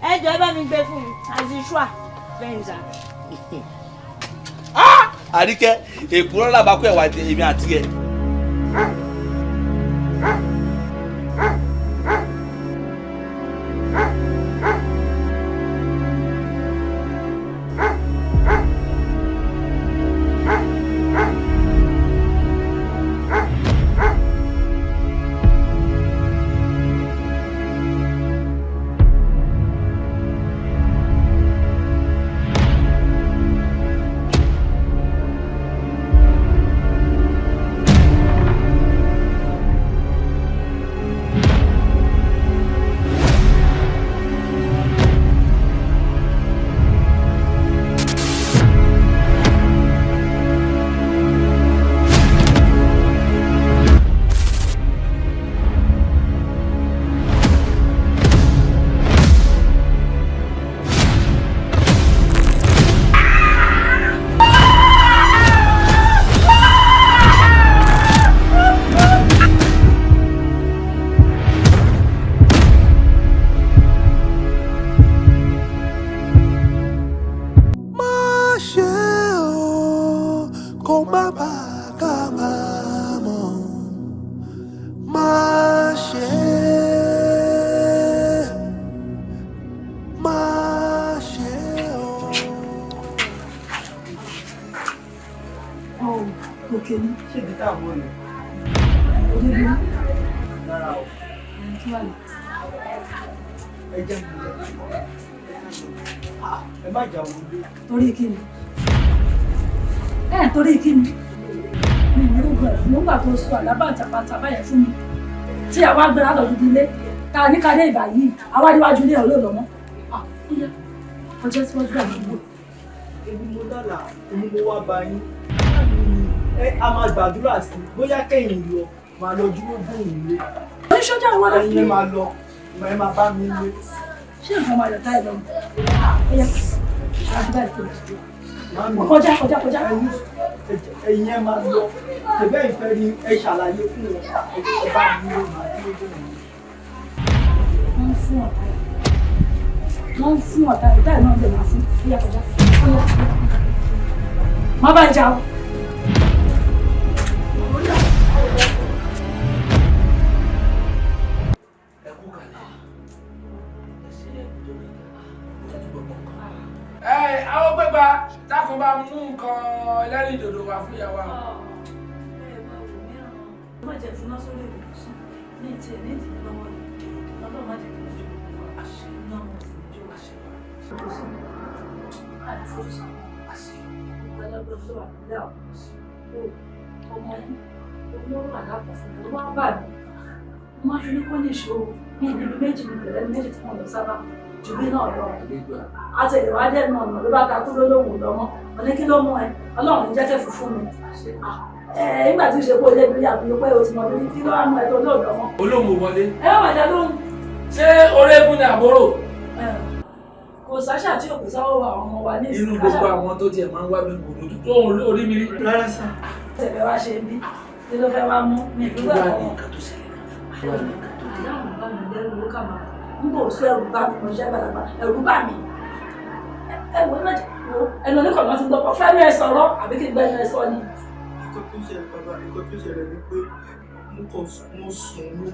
Ẹ jọ̀ọ́ ẹ bá mi gbé fún mi, as usual, Venza. Àríkẹ́, èkúrọ́ làbákọ́ ẹ̀wà èmi àti ẹ̀. Má ṣe o, kó má bàa kábàámọ̀. Má ṣe, má ṣe o. Òkè ni. Ṣé ibi tá à ń wọ̀ ni? Òdodo. Rárá o. Kí wàá ní? Ẹ jẹ́ mi lọ. Ẹ má jà wọlé. Torí kí ni? Ẹ torí kí ni? Mi ní ogun ẹ̀fún nígbà tó sọ àlábàtàbàtà báyẹn fún mi. Tí àwa gbéra lọ dúdú ilé, ta ní ká dé ìbà yìí, àwa níwájú ilé ẹ̀ olóòlọ́ mọ́. Ó yá, ọjọ́ síwájú àdúgbò. Èmi mo lálàá, èmi mo wá bá yín. Ẹ a máa gbàdúrà sí i, bóyá kẹ́yìn lọ, màá lọ dúró bóun lé. Oníṣọ́jà ìwọ lọ fún Ẹ̀yin mi. máa lọ, ẹ máa bá mi lé. Ṣé nǹkan máa yọ̀ táyà lọ? Ó yá, àdúrà ìkọlù. Màámi, Kọjá, kọjá, kọjá. Ẹ̀yin ẹ máa lọ. Ṣèbẹ́ ìfẹ́ rí ẹ ṣàlàyé fún wọn. Ẹ bá mi lé, màá dúró bóun lé. Wọ́n Fún ọ̀tá yìí, wọ́n ń fún ọ̀tá yìí, táyì náà lè máa fún fúyà kọjá fúyà. Má bá ń jà o. Ẹ àwọn gbẹgbà dákun bá mú nǹkan ẹlẹ́rìí dòdò wá fún ìyàwó àwọn. Má jẹ́ fúnná sórí ìbùsùn ní ìtì ẹ̀ ní ìdílé lọ́wọ́ ni Ọlọ́run má jẹ́ kí wọ́n jó gbogbo wa náà wọ́n sì ní jó ìbùsùn àti ìbùsùn ìgbàlagbà tó wà nílẹ̀ àwọn ọmọ yín olóró àdàpọ̀ fún mi ló wá bà mí. Mo máa fi ní kó ní ìṣòro ní ibi méjì ní pẹ̀lẹ́ méjì tí wọ́n lọ sábà jù mí náà lọ. Àtẹ̀lẹ́wà dẹ́nu ọ̀nà ló bá takú lólóhùn lọ́mọ mo ní kí ló mú ẹ? Ọlọ́run ní jẹ́kẹ́ fún mi nígbà tí ó ṣe pé olè lórí àbí pé o ti mọ̀ lórí kí ló wá mú ẹ tó lóòdọ̀ mọ́. Olóhùn wọlé. Ẹ má bàjẹ́ lóhùn. Ṣé orégún ni àbúrò? Kò sáṣà tí òkú sáwọ́ àwọn ọmọ wa ní Inú gbogbo àwọn tó tiẹ̀ máa ń wá mi kò lójú tó orí mi rí. Rárá sá. Tẹ̀lé wá ṣe bí kí ló fẹ́ wá mú mi Kí ìlú wàá ẹ̀kọ́ ní wọn. nǹkan tó ṣẹlẹ̀ náà? Kí wàá ní nǹkan tó dé? Àdáhùn bá mi lẹ́rù ó kà máa ń bò sọ ẹ̀rù bá mi, mo ṣe gbàlagbà ẹ̀rù bá mi. Ẹ wo ẹ má jẹ́ wo ẹnu oníkọ̀ọ́ ti gbọ́ fẹ́nu ẹ sọ̀rọ̀ àbí kí n gbẹ́nu ẹ sọ ni. Nǹkan tó ṣẹlẹ̀ bàbá, nǹkan tó ṣẹlẹ̀ ni pé mo kàn mo sùn ní.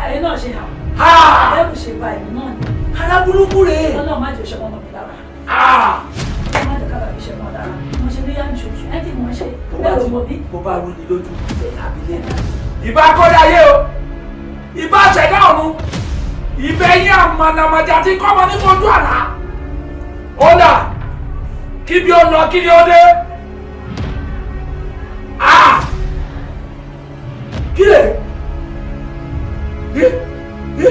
Ẹ̀yin náà ṣe hàn. Ẹ̀rù ṣe ba èmi náà ni. Aláburúkú rèé. Ọlọ́run má jẹ́ òṣèlú ọmọ mi lára. Ọlọ́run má jẹ́ kábàá mi ṣe mọ́ lára. Mo ṣe bí yá mi ṣoṣù. Ẹ kí mo ṣe bẹ́ẹ̀ ló mọ bí. Bó bá rú ni lójú ẹ̀ lábílẹ̀. Ìbá kọ́dá ayé o, ìbá ṣẹ̀dá ọ̀run, ìbẹ̀ yín àmàlàmàjà tí kọ́mọ ní fojú àlá. Ó dà kí bí ó lọ kí ni ó dé. Kí lè? Ẹ ẹ.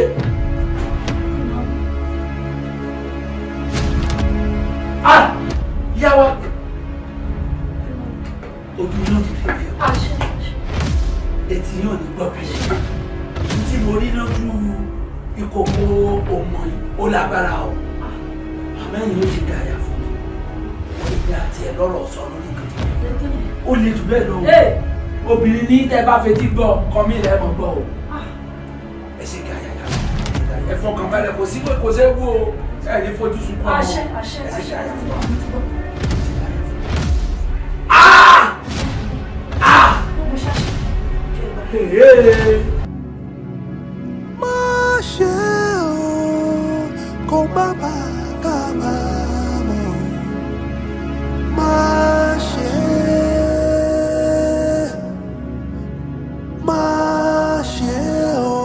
Ìyá wa, ojú yóò ní rí bí ọ, etí yóò ní gbọ́ bí i tí mo rí lójú ìkòkò ọmọ yìí ó lágbára o, àmẹ́yìn ó ti gàyà fún mi. Èmi àti ẹ̀ lọ́rọ̀ sọ lórí nǹkan tí ó le jù bẹ́ẹ̀ lọ o. Obìnrin ní tẹ́ bá fetí gbọ́ nǹkan mi rẹ̀ mọ̀ gbọ́ o. Ẹ ṣe gàyà yà, ẹ fọkàn balẹ̀, kò sí pé kò ṣe é wú o, ẹ ní fojú sunkún ọmọ. Àṣẹ àṣẹ. Ẹ ṣe Àṣẹ. gàyà fún wa. Hey. Má ṣe o, kó má bàa kábàámọ̀. Má ṣe, má ṣe o,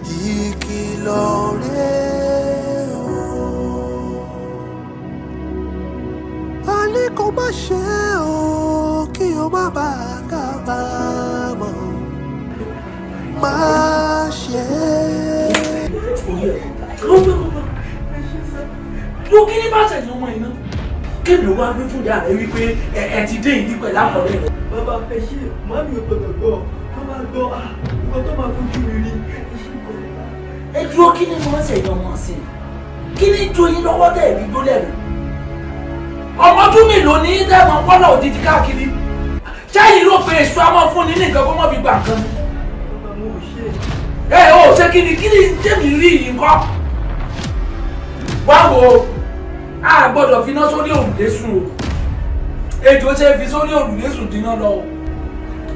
ìkìlọ̀ rẹ̀ o. A ní kó má ṣe o, kí o má bàa kábàámọ̀. Má ṣe. Ló kí ní bá ṣẹ̀yìn ọmọ iná kébì wá wí fún ìyá rẹ wípé ẹ ti dé ìdí pẹ̀lú àkọlé rẹ. Bàbá ẹ ṣe, màmí ò gbọdọ̀ gbọ́, tó bá gbọ́ nǹkan tó máa fojú mi rí, ẹ ṣe nǹkan. Ẹ dúró, kí ni mo ṣẹ̀yìn ọmọ sí i? Kí ni ju yín lọ́wọ́ tẹ̀ fi gbólẹ̀ rẹ̀? Ọmọ ọdún mélòó ní dẹ́mọ̀ wọ́lọ̀ òjijì káàkiri? Ṣẹ́yìn ló pe èso àmọ́ fún ni ní nǹkan kó mọ́ fi gbà nǹkan ni. Bàbá mo ò ṣe. Ẹ ò ṣe kí ni, kí ni tèmi rí yìí ńkọ́? Wá wo, a gbọ́dọ̀ finá sórí òrùlé sùn o. Ejò ṣe fi sórí òrùlé sùn dínà lọ o.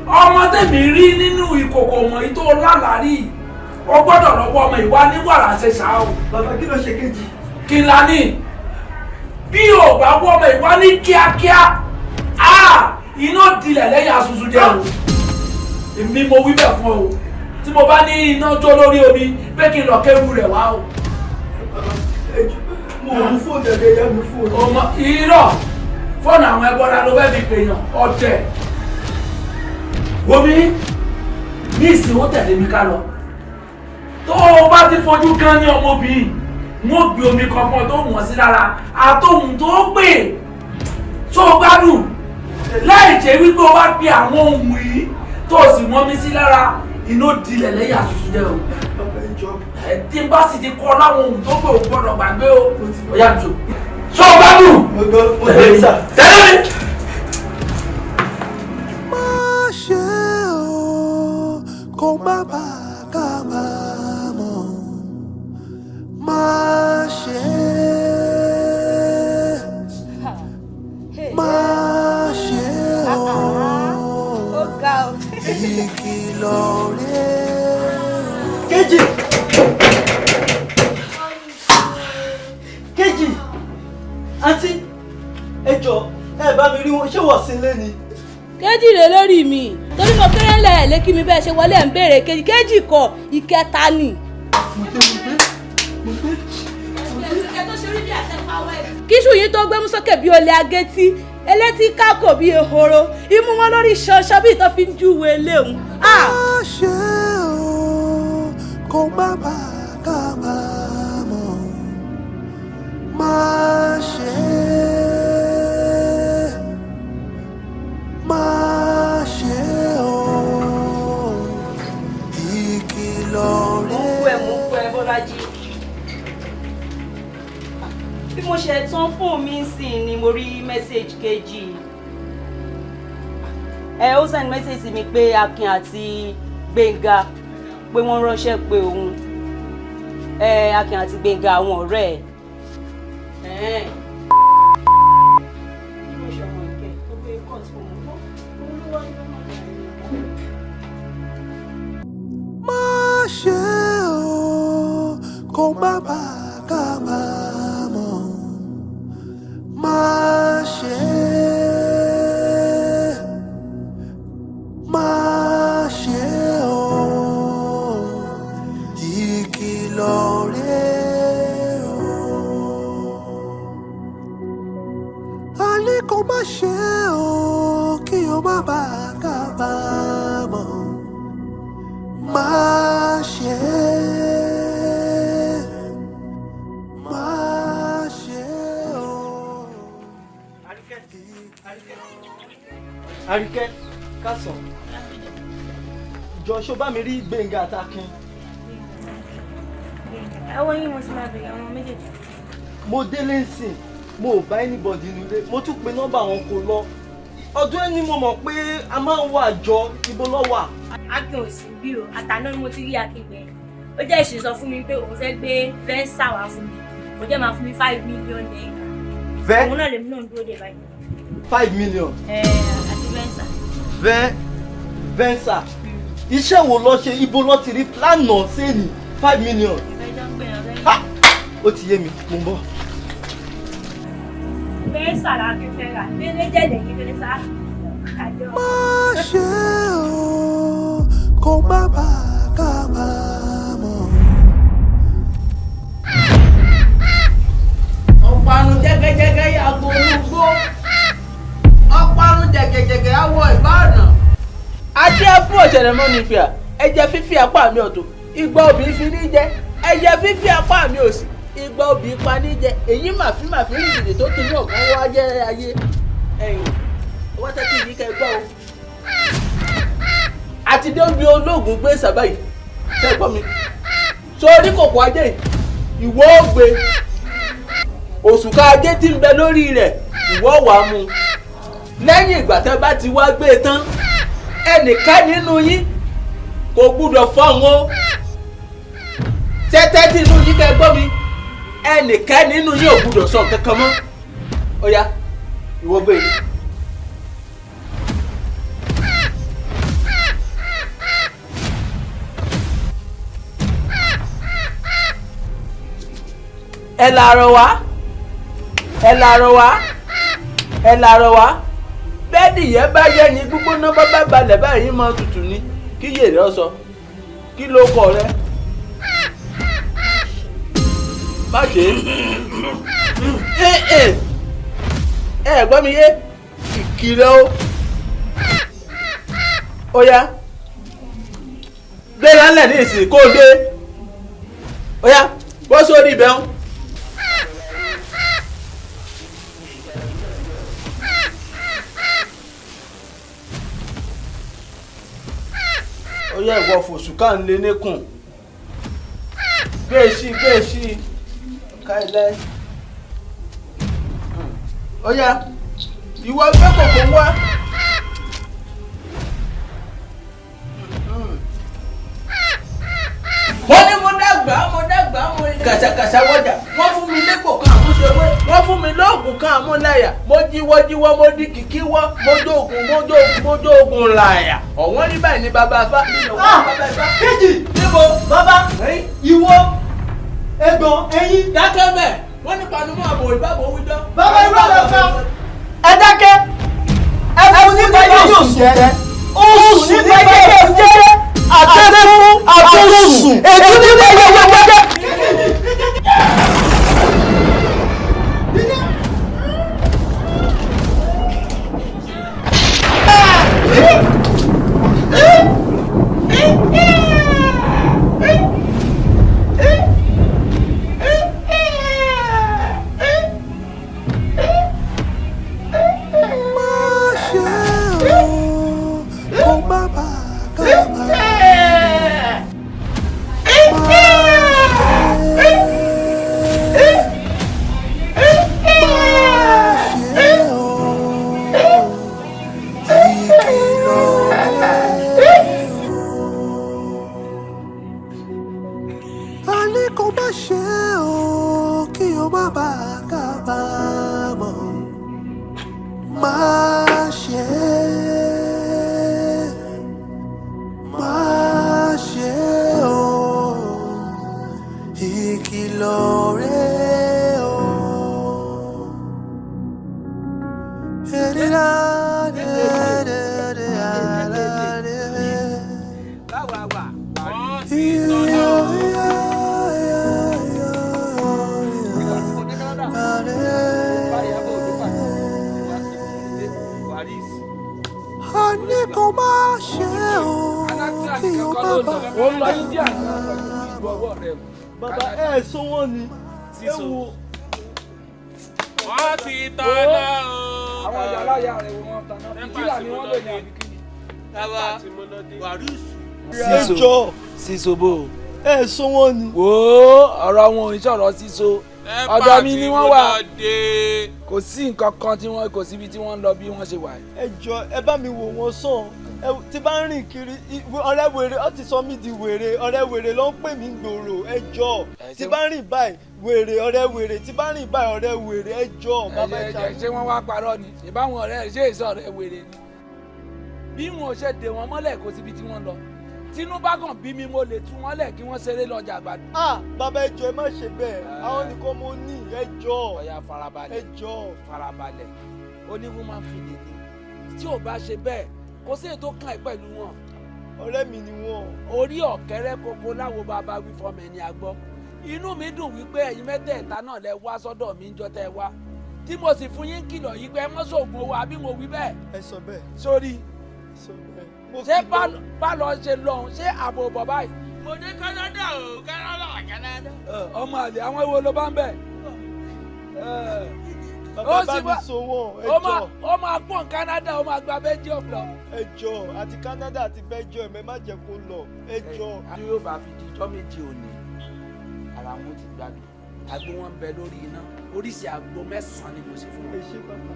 Ọmọ tèmi rí nínú ìkòkò ọmọ yìí tó lálàrí, o gbọ́dọ̀ lọ́wọ́ ọmọ ìwà ní wàrà ṣe ṣá o. Bàbá kí ló ṣe kejì? Kí la ní bí o bá wọ́ ọmọ ìwà ní kíákíá, iná dilẹ̀ lẹ́yìn asusu jẹ́ o. Èmi mo wí bẹ́ẹ̀ fún ọ o. Tí mo bá ní iná jó lórí omi pé kí n lọ kéwu rẹ̀ wá o. Mo ò mú fóònù ẹ̀dẹ̀ ìyá mi fóònù. Ọmọ irọ́ fóònù àwọn ẹbọra ló fẹ́ fi pèèyàn ọ̀tẹ̀. Wòmí ní ìsìn ó tẹ̀lé mi ká lọ. Tó o bá ti fojú kan ní ọmọbìnrin, n ó gbé omi kan fún ọ tó wọ̀n sí lára àtòhùn tó pè tó o gbádùn láì jẹ́ wípé o bá pe àwọn ohun yìí tó o sì wọ́n mi sí lára. Inú dilẹ̀ lẹ́yìn àṣùṣù jẹ́ o. Tí n bá sì ti kọ́ láwọn ohun tó gbé o gbọ́dọ̀ gbàgbé o. Ọ̀yá jò. Sọ gbádùn. Tẹ̀lé mi. Tẹ̀lé mi. Má ṣe o, kó má bàa kábàámọ̀. Má ṣe, má ṣe o, ìkìlọ̀ rẹ̀. Kejì! Kejì! Àǹtí, ẹ jọ̀ọ́, ẹ bá mi rí wọn, ṣé wọ́n sin lé ni? Kéjì rè lórí mi torí mo kéré ńlẹ̀ ẹ̀ lékí mi bẹ́ẹ̀ ṣe wọlé ẹ̀ ń béèrè kejì kejì kọ ìkẹta ni. Kíṣù yìí tó gbémú sókè bí olè agétí elétí kákò bí ehoro imú wọn lórí ṣanṣan bí ìtọ́ fi ń júwe léwu. Má ṣe o, kó má bàa kábàámọ̀. Má ṣe, má ṣe o, ìkìlọ̀ Mo rẹ̀. kú ẹ, mo kú ẹ, Bọ́lájí. Bí mo ṣe tán fóònù mi sìn ni mo rí message kejì. Ẹ ó send message sí mi pé Akin àti Gbénga pé wọ́n ránṣẹ́ pé òun. Ẹ Akin àti Gbénga àwọn ọ̀rẹ́ ẹ̀. Ẹ̀hẹ́n. Kí ló ṣe ọmọ ìkẹ́ tó gbé court fún òun tó? Òun ló wá ní ọmọ ìyá. Má ṣe o, kó má bàa kábàámọ̀. Má ṣe, má ṣe o, ìkìlọ̀ rẹ̀ o. Àní kò má ṣe o, kí o má bàa kábàámọ̀. Má ṣe, má ṣe o. Àríkẹ́, kásán. Jọ ṣó bá mi rí Gbénga àtAkin. Ẹwọ́ yín mo ti máa bèrè àwọn méjèèjì. Mo délé nsìn, mo ò bá anybody nílé, mo tún pe nọ́mbà wọn kò lọ. Ọdún ẹni mo mọ̀ pé a máa ń wọ àjọ ibo ló wà. Akin ò sí bí o, àtàná ni mo ti rí Akin gbẹ̀yìn. Ó jẹ́ ìṣe sọ fún mi pé òun fẹ́ gbé Venza wá fún mi. Kò jẹ́ máa fún mi 5 million naira. Vẹ́ Òun náà lèmi náà ń dúró dè báyìí. 5 million. Ẹ àti Venza. Vẹ́ Venza. Iṣẹ́ wo lọ ṣe ibo lọ ti rí lánàá sẹ́ni 5 million? Ìfẹ́ ń pè é ọ̀rẹ́. Ó ti yé mi, mo ń bọ̀. Venza làákin fẹ́ rà. Délé jẹ́ lẹ́yìn Venza. Àjọ. Má ṣe o, kó má bàa kábàámọ̀. Ọ̀parun jẹ́gẹ́jẹ́gẹ́ yàgò olúgbó, ọ̀parun jẹ̀gẹ̀jẹ̀gẹ̀ awọ ìbáàdàn. Adé fún ọ̀ṣẹ̀rẹ̀ mọ́ni fìyà ẹ̀jẹ̀ fífi apá mi ọ̀tún, igba obì fi ní jẹ, ẹ̀jẹ̀ fífi apá mi òsì, igba obì pa ní jẹ. Èyí màfí màfí rìndìdì tó ti ní ọ̀gán wá jẹ́ ayé ẹ̀yìn wọ́n tẹ́tí yìí kẹ́ gbọ́ o. Àti débi ológun gbé sábà yìí ṣe gbọ́ mi sórí kòkó ajé yìí, ìwọ ó gbé òṣùká ajé tí ń bẹ lórí rẹ̀, ìwọ wàá mú un. Lẹ́yìn ìgbà tẹ́ bá ti wá gbé e tán, ẹnìkan nínú yín kò gbúdọ̀ fọ́hùn o. Tẹ́tẹ́ tí inú yín kẹ́ gbọ́ mi, ẹnìkan nínú yín ò gbúdọ̀ sọ kankan mọ́. Ó yá, ìwọ gbé e. Ẹ làárọ̀ wá, ẹ làárọ̀ wá, ẹ làárọ̀ wá. Bẹ́ẹ̀ni yẹn bá yẹ ni gbígbóná bá bá balẹ̀ báyìí máa tutù ni kí yèrè ọ sọ. Kí ló kọ rẹ? Má ṣe é. Ẹ ẹ gbọ́ mi yé, ìkìlọ̀ o. Ó yá, gbéra ńlẹ̀ ní ìsìn kó o dé. Ó yá, bọ́ sórí ibẹ̀ ń. Ó yẹ ìwọ fòṣùkà ń lé níkùn. Gbé sí gbé sí ká ilẹ̀. Ó yá, ìwọ gbé kòkó wá. Wọ́n ní mo dàgbà, mo dàgbà, mo kàṣàkàṣà wọjà. Wọ́n fún mi lẹ́kọ̀ọ́ kan àmúṣewé, wọ́n fún mi lóògùn kan àmúláyà. Mo jíwọ́ jíwọ́, mo di kìkì wọ́, mo dóògùn, mo dóògùn, mo dóògùn làyà. Ọ̀wọ́n ní báyìí ní bàbá afá. Kejì níbo bàbá ìwọ ẹ̀gbọ́n ẹ̀yin. Dákẹ́ mẹ́, wọ́n ní panumọ́ àbò ìbábò wíjọ́. Bàbá irú àlọ́fà. Ẹ dákẹ́, ẹ fún nípa yóò sùn jẹ́, ó sùn nípa yóò jẹ́, àtẹ́fún àtúnṣùn ètò nípa yóò jẹ́. Bàbá ẹ sọ wọ́n ni ewu. Wọ́n ti tanná o. Àwọn ìyá aláya rẹ̀ wọ́n tanná. Fìtílà ni wọ́n lò ní àbíkíni. Bàbá wàrísù. Síso síso bò. Ẹ sọ wọ́n ni. Wo ọ̀rọ̀ wọn ò ní sọ̀rọ̀ síso. Ọ̀dọ̀ mi ni wọ́n wà. Kò sí nǹkan kan tí wọ́n kò síbi tí wọ́n ń lọ bí wọ́n ṣe wà. Ẹ jọ ẹ bá mi wò wọ́n sàn. Tí bá ń rìn kiri ọ̀rẹ́ wèrè ó ti sọ mí di wèrè, ọ̀rẹ́ wèrè ló ń pè mí gbòòrò. Ẹ jọ tí bá ń rìn báyìí wèrè, ọ̀rẹ́ wèrè, tí bá ń rìn báyìí ọ̀rẹ́ wèrè. Ẹ jọ bàbá ẹ ṣàánú. Ṣé wọ́n wá parọ́ ni? Ìbáwọn ọ̀rẹ́ ṣé èso ọ̀rẹ́ wèrè ni? Bí wọn ò ṣe dè wọ́n mọ́lẹ̀ kò síbi tí wọ́n lọ. Tínú bá kàn bí mi mo lè tú wọn lẹ̀ kí wọ́n ṣeré lọ́jà àgbàdo. Ah bàbá ẹ jọ ẹ má ṣe bẹ́ẹ̀, àwọn nìkan mo ní. Ẹ jọ. Ọ̀yà farabalẹ̀. Ẹ jọ. Farabalẹ̀. Ó ní woman feeling ni. Tí ò bá ṣe bẹ́ẹ̀ kò sí ètò kan ẹ̀ pẹ̀lú wọn. Ọ̀rẹ́ mi ni wọ́n. Orí ọ̀kẹ́rẹ́ koko láwo bàbá wí fọmọ ẹni àgbọ́. Inú mi dùn wípé ẹ̀yin mẹ́tẹ̀ẹ̀ta náà lẹ wá sọ́dọ̀ mi ńjọ́ tẹ́ ẹ wá. Tí mo sì fún yín kìlọ̀ yìí pé ẹ mọ́ sóògùn owó àbí mo wí bẹ́ẹ̀. Ẹ sọ bẹ́ẹ̀. Sórí. Sọ bẹ́ẹ̀. Ṣé bá lọ ṣe lọ́hùn ṣé àbò bọ̀ báyìí. Mo dé Canada o, Canada, Canada. Ọmọ àlè àwọn ewo ló bá ń bẹ̀. Bàbá bá mi so wọ́n, ẹ jọ. Ó máa pọ̀n Canada, ó máa gba Belgium lọ. Ẹ jọ àti Canada àti Belgium ẹ má jẹ́ kó lọ, ẹ jọ. Tí yóò bá fi di ijọ́ méje òní, ara wọn ti gbádùn. Àgbo wọn ń bẹ lórí iná, oríṣi àgbo 9 ni mo ṣe fún wọn. Ẹ ṣé bàbá.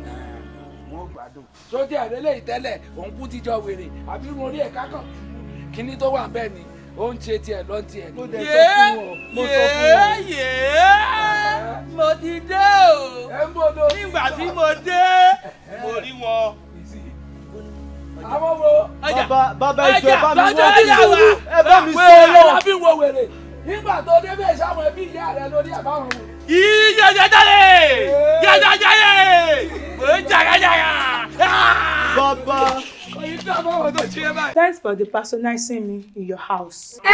Wọn ò gbádùn. Sójú ẹ̀rẹ́ lè tẹ́lẹ̀, òun kú tíjọ wèrè, àbí irun orí ẹ̀ka kan. Kíní tó wà bẹ́ẹ̀ ni, ó ń ṣe tiẹ̀ lọ́n tiẹ̀. Mo dẹ̀ sọ fún wọn, mo sọ fún wọn. Yéé mo ti dé o. Nígbà tí mo dé, mo rí wọn. Àwọn wo? Bàbá ẹ jọ̀ọ́ ẹ bá mi wọ́n. Ẹ bá mi sọ Wèrè wọ́n. la fi wo wèrè. Nígbà tó dé bẹ́ẹ̀ sáwọn ẹbí ìyá rẹ lórí àbáwọn wò. Yíyájáde! Yájájáde! Mo ń jàgàjàgà! Bàbá. Thanks for the patronizing me in your house. Kí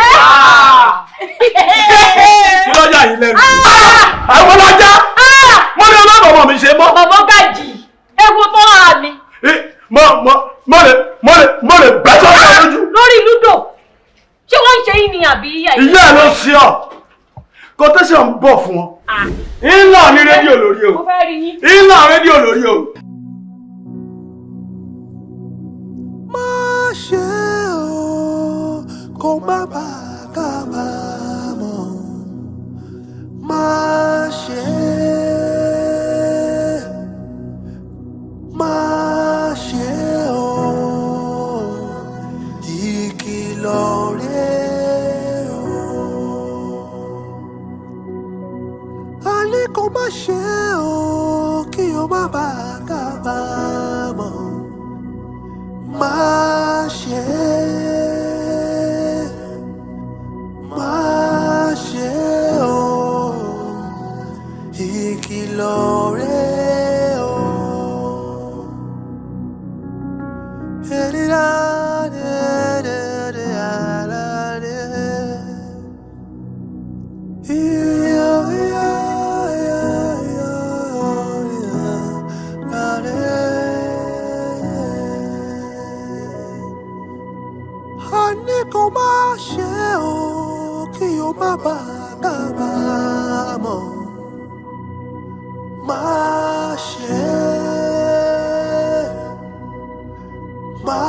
ló yà yín lẹ́nu? Àwọn ọlọ́jà! Mo ní ọlọ́mọ ọmọ mi ṣe mọ́. Bàbá Gàjì, ewu tó lára mi. Mo lè bẹ́ sọ́kọ̀ lójú. Lórí lúdò, ṣé wọ́n ń ṣe yín ni àbí ìyá yìí? Ìyá ẹ̀ ló ṣe ọ́. Quotation ń bọ̀ fún ọ. Ńlá ní rédíò lórí o. Mo fẹ́ rí yín. Ńlá rédíò lórí o. Má ṣe o, kó má bàa kábàámọ̀. Má ṣe, má ṣe o, ìkìlọ̀ rẹ̀ o. A ní kó má ṣe o, kí o má bàa kábàámọ̀. Má ṣe, má ṣe o, ìkìlọ̀ rẹ̀ o. A ní kó má ṣe o, kí o má bàa kábàámọ̀. Má ṣe, má